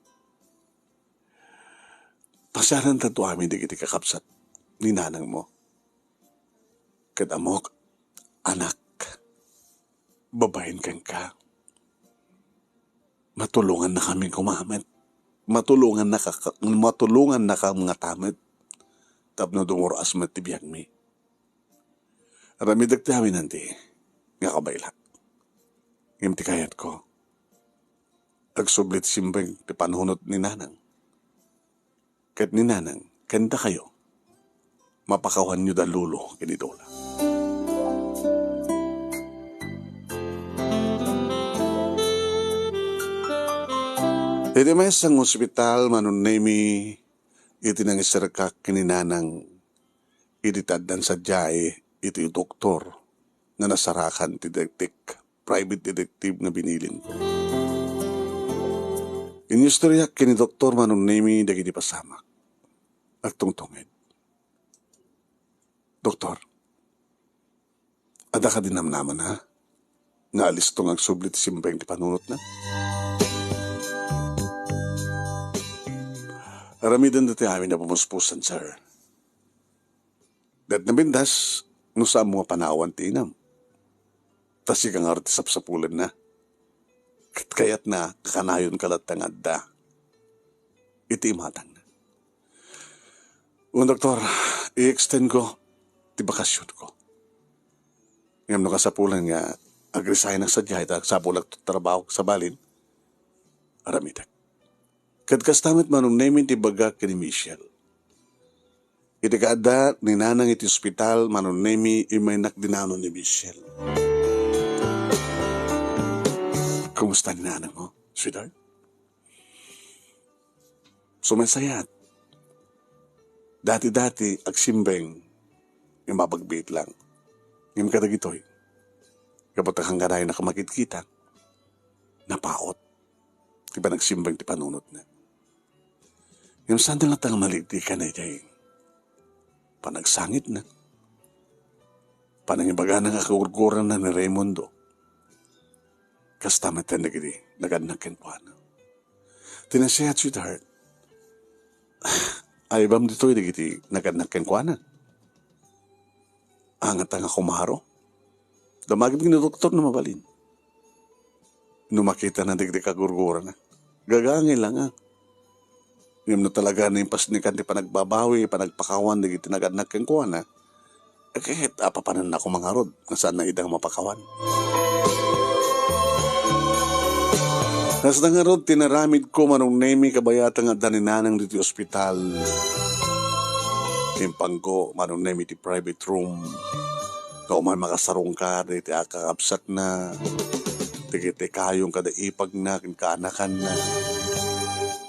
Pasiarantayo amin dagiti kakabsat ni nanangmo. Ket ammok, anak, babaen kenka. Matulongannakami koma met. Matulongannaka, matulongannaka ngata met tapno dumur-as met ti biagmi. Aramidek ti amin, Auntie, nga kabaelak. Ngem ti kayatko, agsubli ti simbeng ti panunot ni nanang. Ket ni nanang, ken dakayo, mapakawanyo da Lolo ken ni Lola. Iti maysa nga ospital, Manong Nemi, iti nangiserkak ken ni nanang, idi ti addan sadiay iti doktor nga nasarakan ti detek-, private detective nga binilinko. Inyistoriak ken ni Doktor Manong Nemi dagiti pasamak. Agtungtunged. Doktor, adda kadi namnamana nga alisto nga agsubli ti simbeng ti panunotna? Aramiden daytoy amin a pamuspusan, sir. Ket napintas, no saanmo nga panawan ti inam. Ta sika ngarud ti sapsapulenna. Ket kayatna, kakanayonka latta nga adda iti imatangna. Wen, doktor, i-extend ko ti bakasionko. Ngem no kasapulan nga ag-resignak sadiay ta agsapulak ti trabaho sa balin, aramidek. Ket kasta met, Manong Nemi, ti ibagak ken ni Michelle. Iti kaadda ni Nanang iti ospital, Manong Nemi, immaynak dinano ni Michelle. Kumusta ni Nanang mo, sweetheart? Sumaysayat. Dati-dati, agsimbeng, ngem mapagbiit lang. Ngem kadagitoy, gapu ta kangganay nakamakit-kita, napaut ti panagsimbeng ti panunotna. Ngem saan latta nga malitikan daydiay panagsangitna, panangibagana nga kagurguranna ni Raimundo. Kasta met dagiti nagannak kenkuana. Ti nasayaat, sweetheart, aybam ditoy dagiti nagannak kenkuana. Angata nga kumaro. Damagim ken ni doktor no mabalin. No makitana dagiti kagurgurana, gagangay la nga. Ngem no talaga naimpasnekan ti panagbabawi, panagpakawan dagiti nagannak kenkuana, ket apapanannak mangarud nga saan ida nga mapakawan. Kasta ngarud ti naramidko, Manong Nemi, kabayatan nga adda ni Nanang ditoy ospital. Impangko, Manong Nemi, ti private room. Nga umay makasarungkar dagiti kakabsatna, dagiti kayong kada ipagna ken kaanakanna.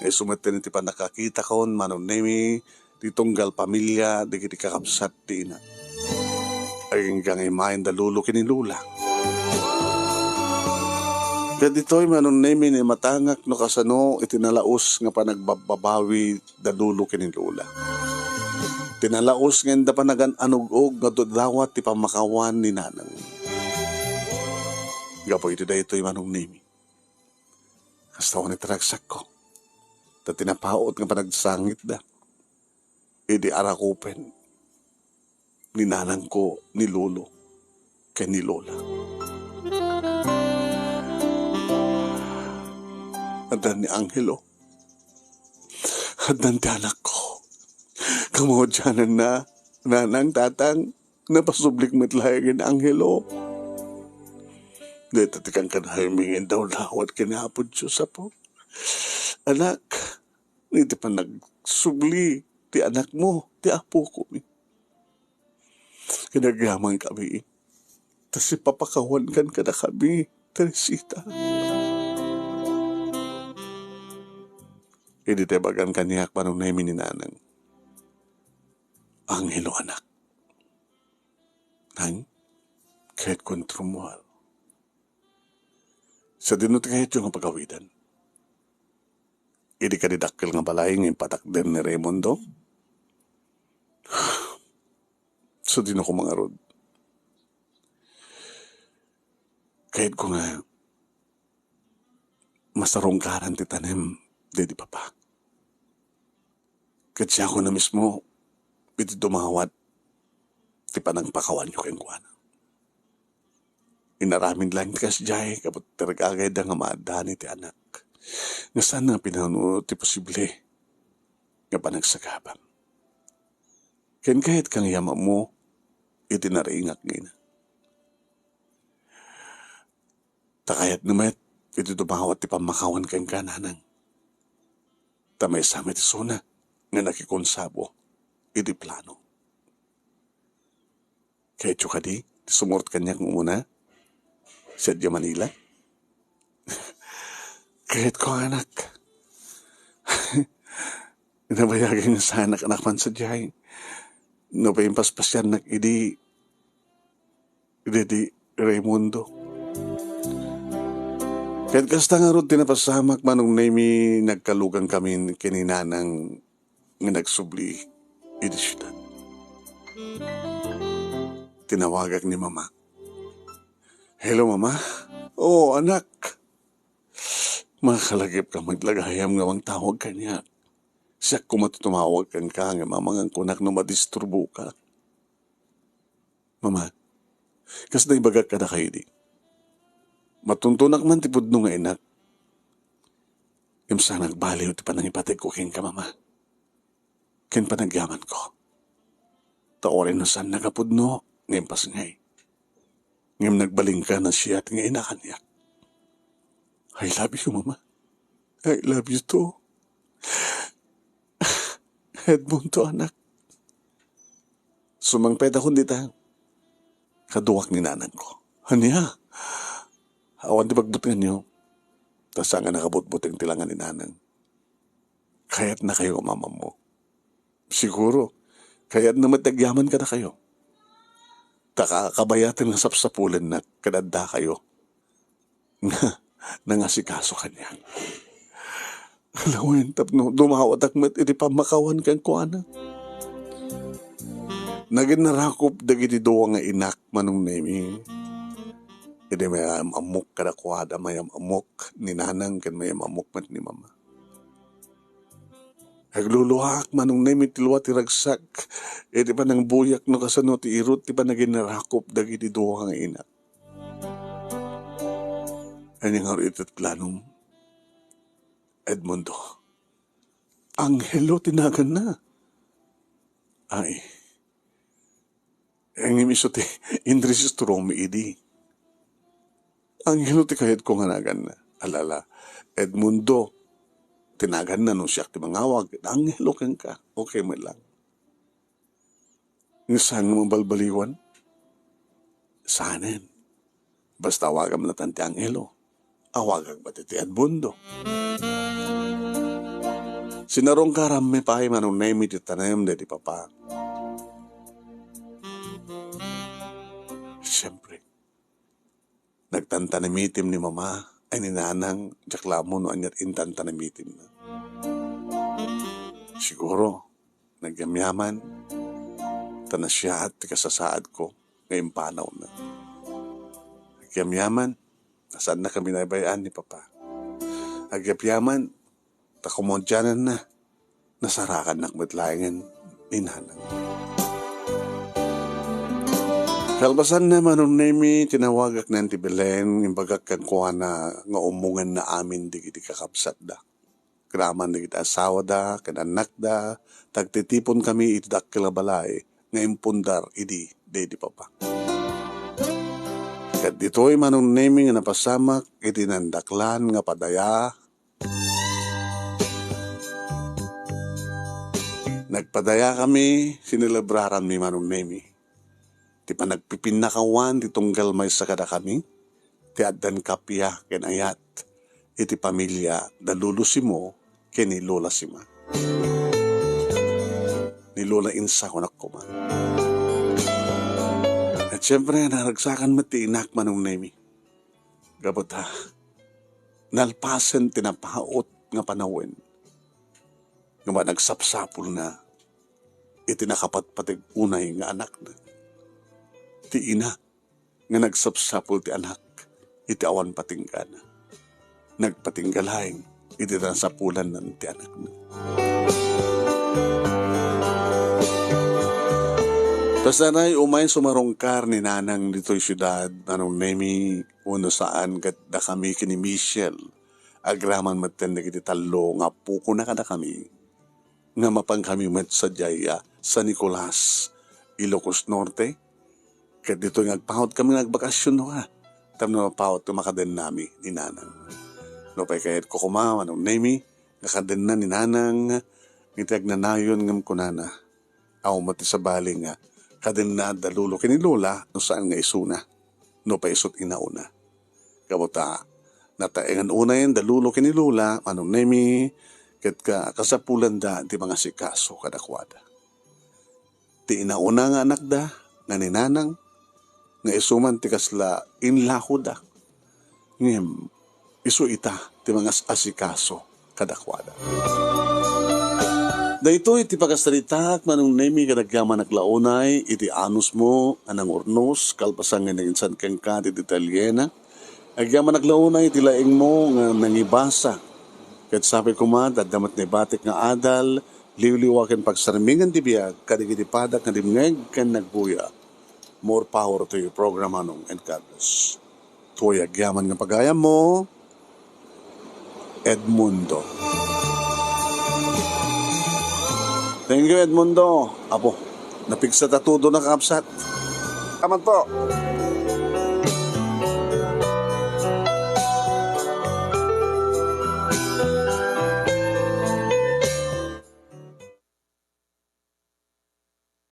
Isu met ti pannakakitakon, Manong Nemi, ti tunggal pamilia dagiti kakabsat ti ina. Agingga nga imayen da lolo ken ni lola. Ket ditoy, Manong Nemi, naimatangak no kasano iti nalaus nga panagbababawi da lolo ken ni lola. Ti nalaus nga inda panagan-anug-og nga dawat ti pammakawan ni Nanang. Gapu iti daytoy, Manong Nemi, kasta awan iti ragsakko, ta ti napaut nga panagsangitda idi arakupen ni nanangko ni lolo ken ni lola. Addan ni Angelo. Addan ti anakko. Kamaudiananna, nanang, tatang, napasublik met laeng ni Angelo. Dayta ti kankanayon nga indawdawat ken ni Apo Dios, Apo. Anak, iti panagsubli ti anakmo, ti apokomi. Kinagyaman kami, ta sipapakawankan kadakami, Teresita. Idi ta ibagan kaniak, Manong Nemi, ni nanang, Angelo, anak. Nang, kayatko nga trumuar. Sadino ti kayatyo nga pagawidan? Idi kadi dakkel nga balay nga impatakder ni Raymundo? Sadino ko mangarud? Kayatko nga masarungkaran ti tanem daydi papa. Ket siakon a mismo iti dumawat ti panangpakawanyo kenkuana. Inaramid laeng ti kasdiay gapu ti ragagayda nga maaddaan iti anak nga saan nga pinanunot ti posible nga panagsagabam. Ken kayat kang yamammo iti nariingak nga ina. Ta kayatna met iti dumawat ti pammakawan kenka, nanang. Ta maysa met isuna nga nakikonsabo iti plano. Kayatyo kadi ti sumurot kaniak nga umuna sadiay Manila? Kayatko, anak. Nabayagen nga saanak a napan sadiay. No paimpaspasiannak idi, idi Raymundo. Ket kasta ngarud ti napasamak, Manong Nemi, nagkalugan kami ken ni nanang nga nagsubli idi siudad. Tinawagak ni mama. "Hello, mama." "Oo, anak." "Makalagipka met la gayam nga mangtawag kaniak. Siak koma ti tumawag kenka ngem amangan kunak no madisturboka." "Mama, kasla ibagak kadakayo idi, matuntunak man ti pudno nga inak. Ngem saan nga agbaliw ti panangipategko kenka, mama, ken panagyamanko. Ta uray no saan nga pudno nga impasngay, ngem nagbalinka a nasayaat nga ina kaniak. I love you, mama. I love you too. Edmundo, anak." Sumangpetakon dita. Kaduak ni nanangko. "Ania? Awan ti pagbutnganyo?" Ta saan nga nakabutbuteng ti langa ni nanang. "Kayatnakayo a mamammok. Siguro, kayatna met ti agyaman kadakayo. Ta ka-, kabayatan nga sapsapulennak ket addakayo nga nangasikaso kaniak. Laeng tapno dumawatak met iti pammakawan kenkuana." Nagin narakop dagiti dua nga inak, Manong Nemi. Idi mayam-ammok kadakuada, mayam-ammok ni nanang ken mayam-ammok met ni mama. Nagluluak, Manong Nemi, ti lua ti ragsak iti panangbuyak no kasano ti irut ti panaginarakop dagiti dua nga inak. Ania ngarud iti planom, Edmundo? Angelo ti naganna. Ay, ngem isu ti inregistromi idi. Angelo ti kayatko nga naganna. Alala, Edmundo ti naganna no siak ti mangawag. Angelo kenka. Okay met lang. Nga saan nga mabalbaliwan? Saanen. Basta awagam latta ti Angelo. Awagak met ti Edmundo. Sinarungkarammi pay, Manong Nemi, ti tanem daydi papa. Siyempre, nagtantanamitim ni mama, ay ni nanang, diak la ammo no ania ti intantanamitimna. Siguro, nagyamyaman, ta nasiaat ti kasasaadko nga impanawna. Nagyamyaman, ta saannaka binaybay-an ni papa. Nagyamyaman, ta kumaudiananna, nasarakannak met laengen ni nanang. Kalpasanna, Manong Nemi, tinawagak ni Auntie Belen, imbagak kenkuana nga ummongenna amin dagiti kakabsatda. Agraman dagiti asawada ken annakda, ta agtitiponkami iti dakkel a balay nga impundar idi daydi papa. Ket ditoy, Manong Nemi, nga napasamak iti nandaklan nga padaya. Nagpadayakami, sinelebraranmi, Manong Nemi, ti panagpipinnakawan ti tunggal maysa kadakami, ti addan kappia ken ayat iti pamilya da Lolo Simo ken ni Lola Sima. Ni Lola Insa, kunak koma. Ket siempre, naragsakan met ti inak, Manong Nemi. Gapu ta nalpasen ti napaut nga panawen nga managsapsapulna iti nakapatpateg unay nga anakna. Ti ina nga nagsapsapul ti anak iti awan patinggana, nagpatingga laeng iti nasapulanna ti anakna. Ta sanay umay sumarungkar ni nanang ditoy siudad, Manong Nemi, wenno saan ket dakami ken ni Michelle, agraman metten dagiti tallo nga apokona kadakami, nga mapankami met sadiay a San Nicolas, Ilocos Norte. Ket ditoy nga agpaut kami nga agbakasyon, no ka, tapno mapaut nga makadennami ni nanang. Nupay kayatko koma, Manong Nemi, nga kadenna ni nanang, iti agnanayon ngem kunana, awan met ti sabali nga kadenna da Lolo ken ni Lola no saan nga isuna, nupay isut' inauna. Gapu ta nataengan unay da Lolo ken ni Lola, Manong Nemi, ket ka-, kasapulanda ti mangasikaso kadakuada. Ti inauna nga anakda nga ni nanang, nga isu man ti kasla inlahoda, ngem isu ita ti mangas-asikaso kadakuada. Daytoy ti pakasaritaak, Manong Nemi, ket agyamanak la unay iti anusmo a nangurnos, kalpasan nga nainsan kenka ti detalyena. Agyamanak la unay iti laingmo nga nangibasa. Ket sapay koma, adda met naibatik nga adal, liwliwa ken pagsarmingan ti biag kadagiti padak nga dimngeg ken nagbuya. More power to you, Program Manong, and God bless. Toy agyaman nga pagayammo, Edmundo. Thank you, Edmundo. Apo, napigsa ta todo na, kakabsat. Salamat po.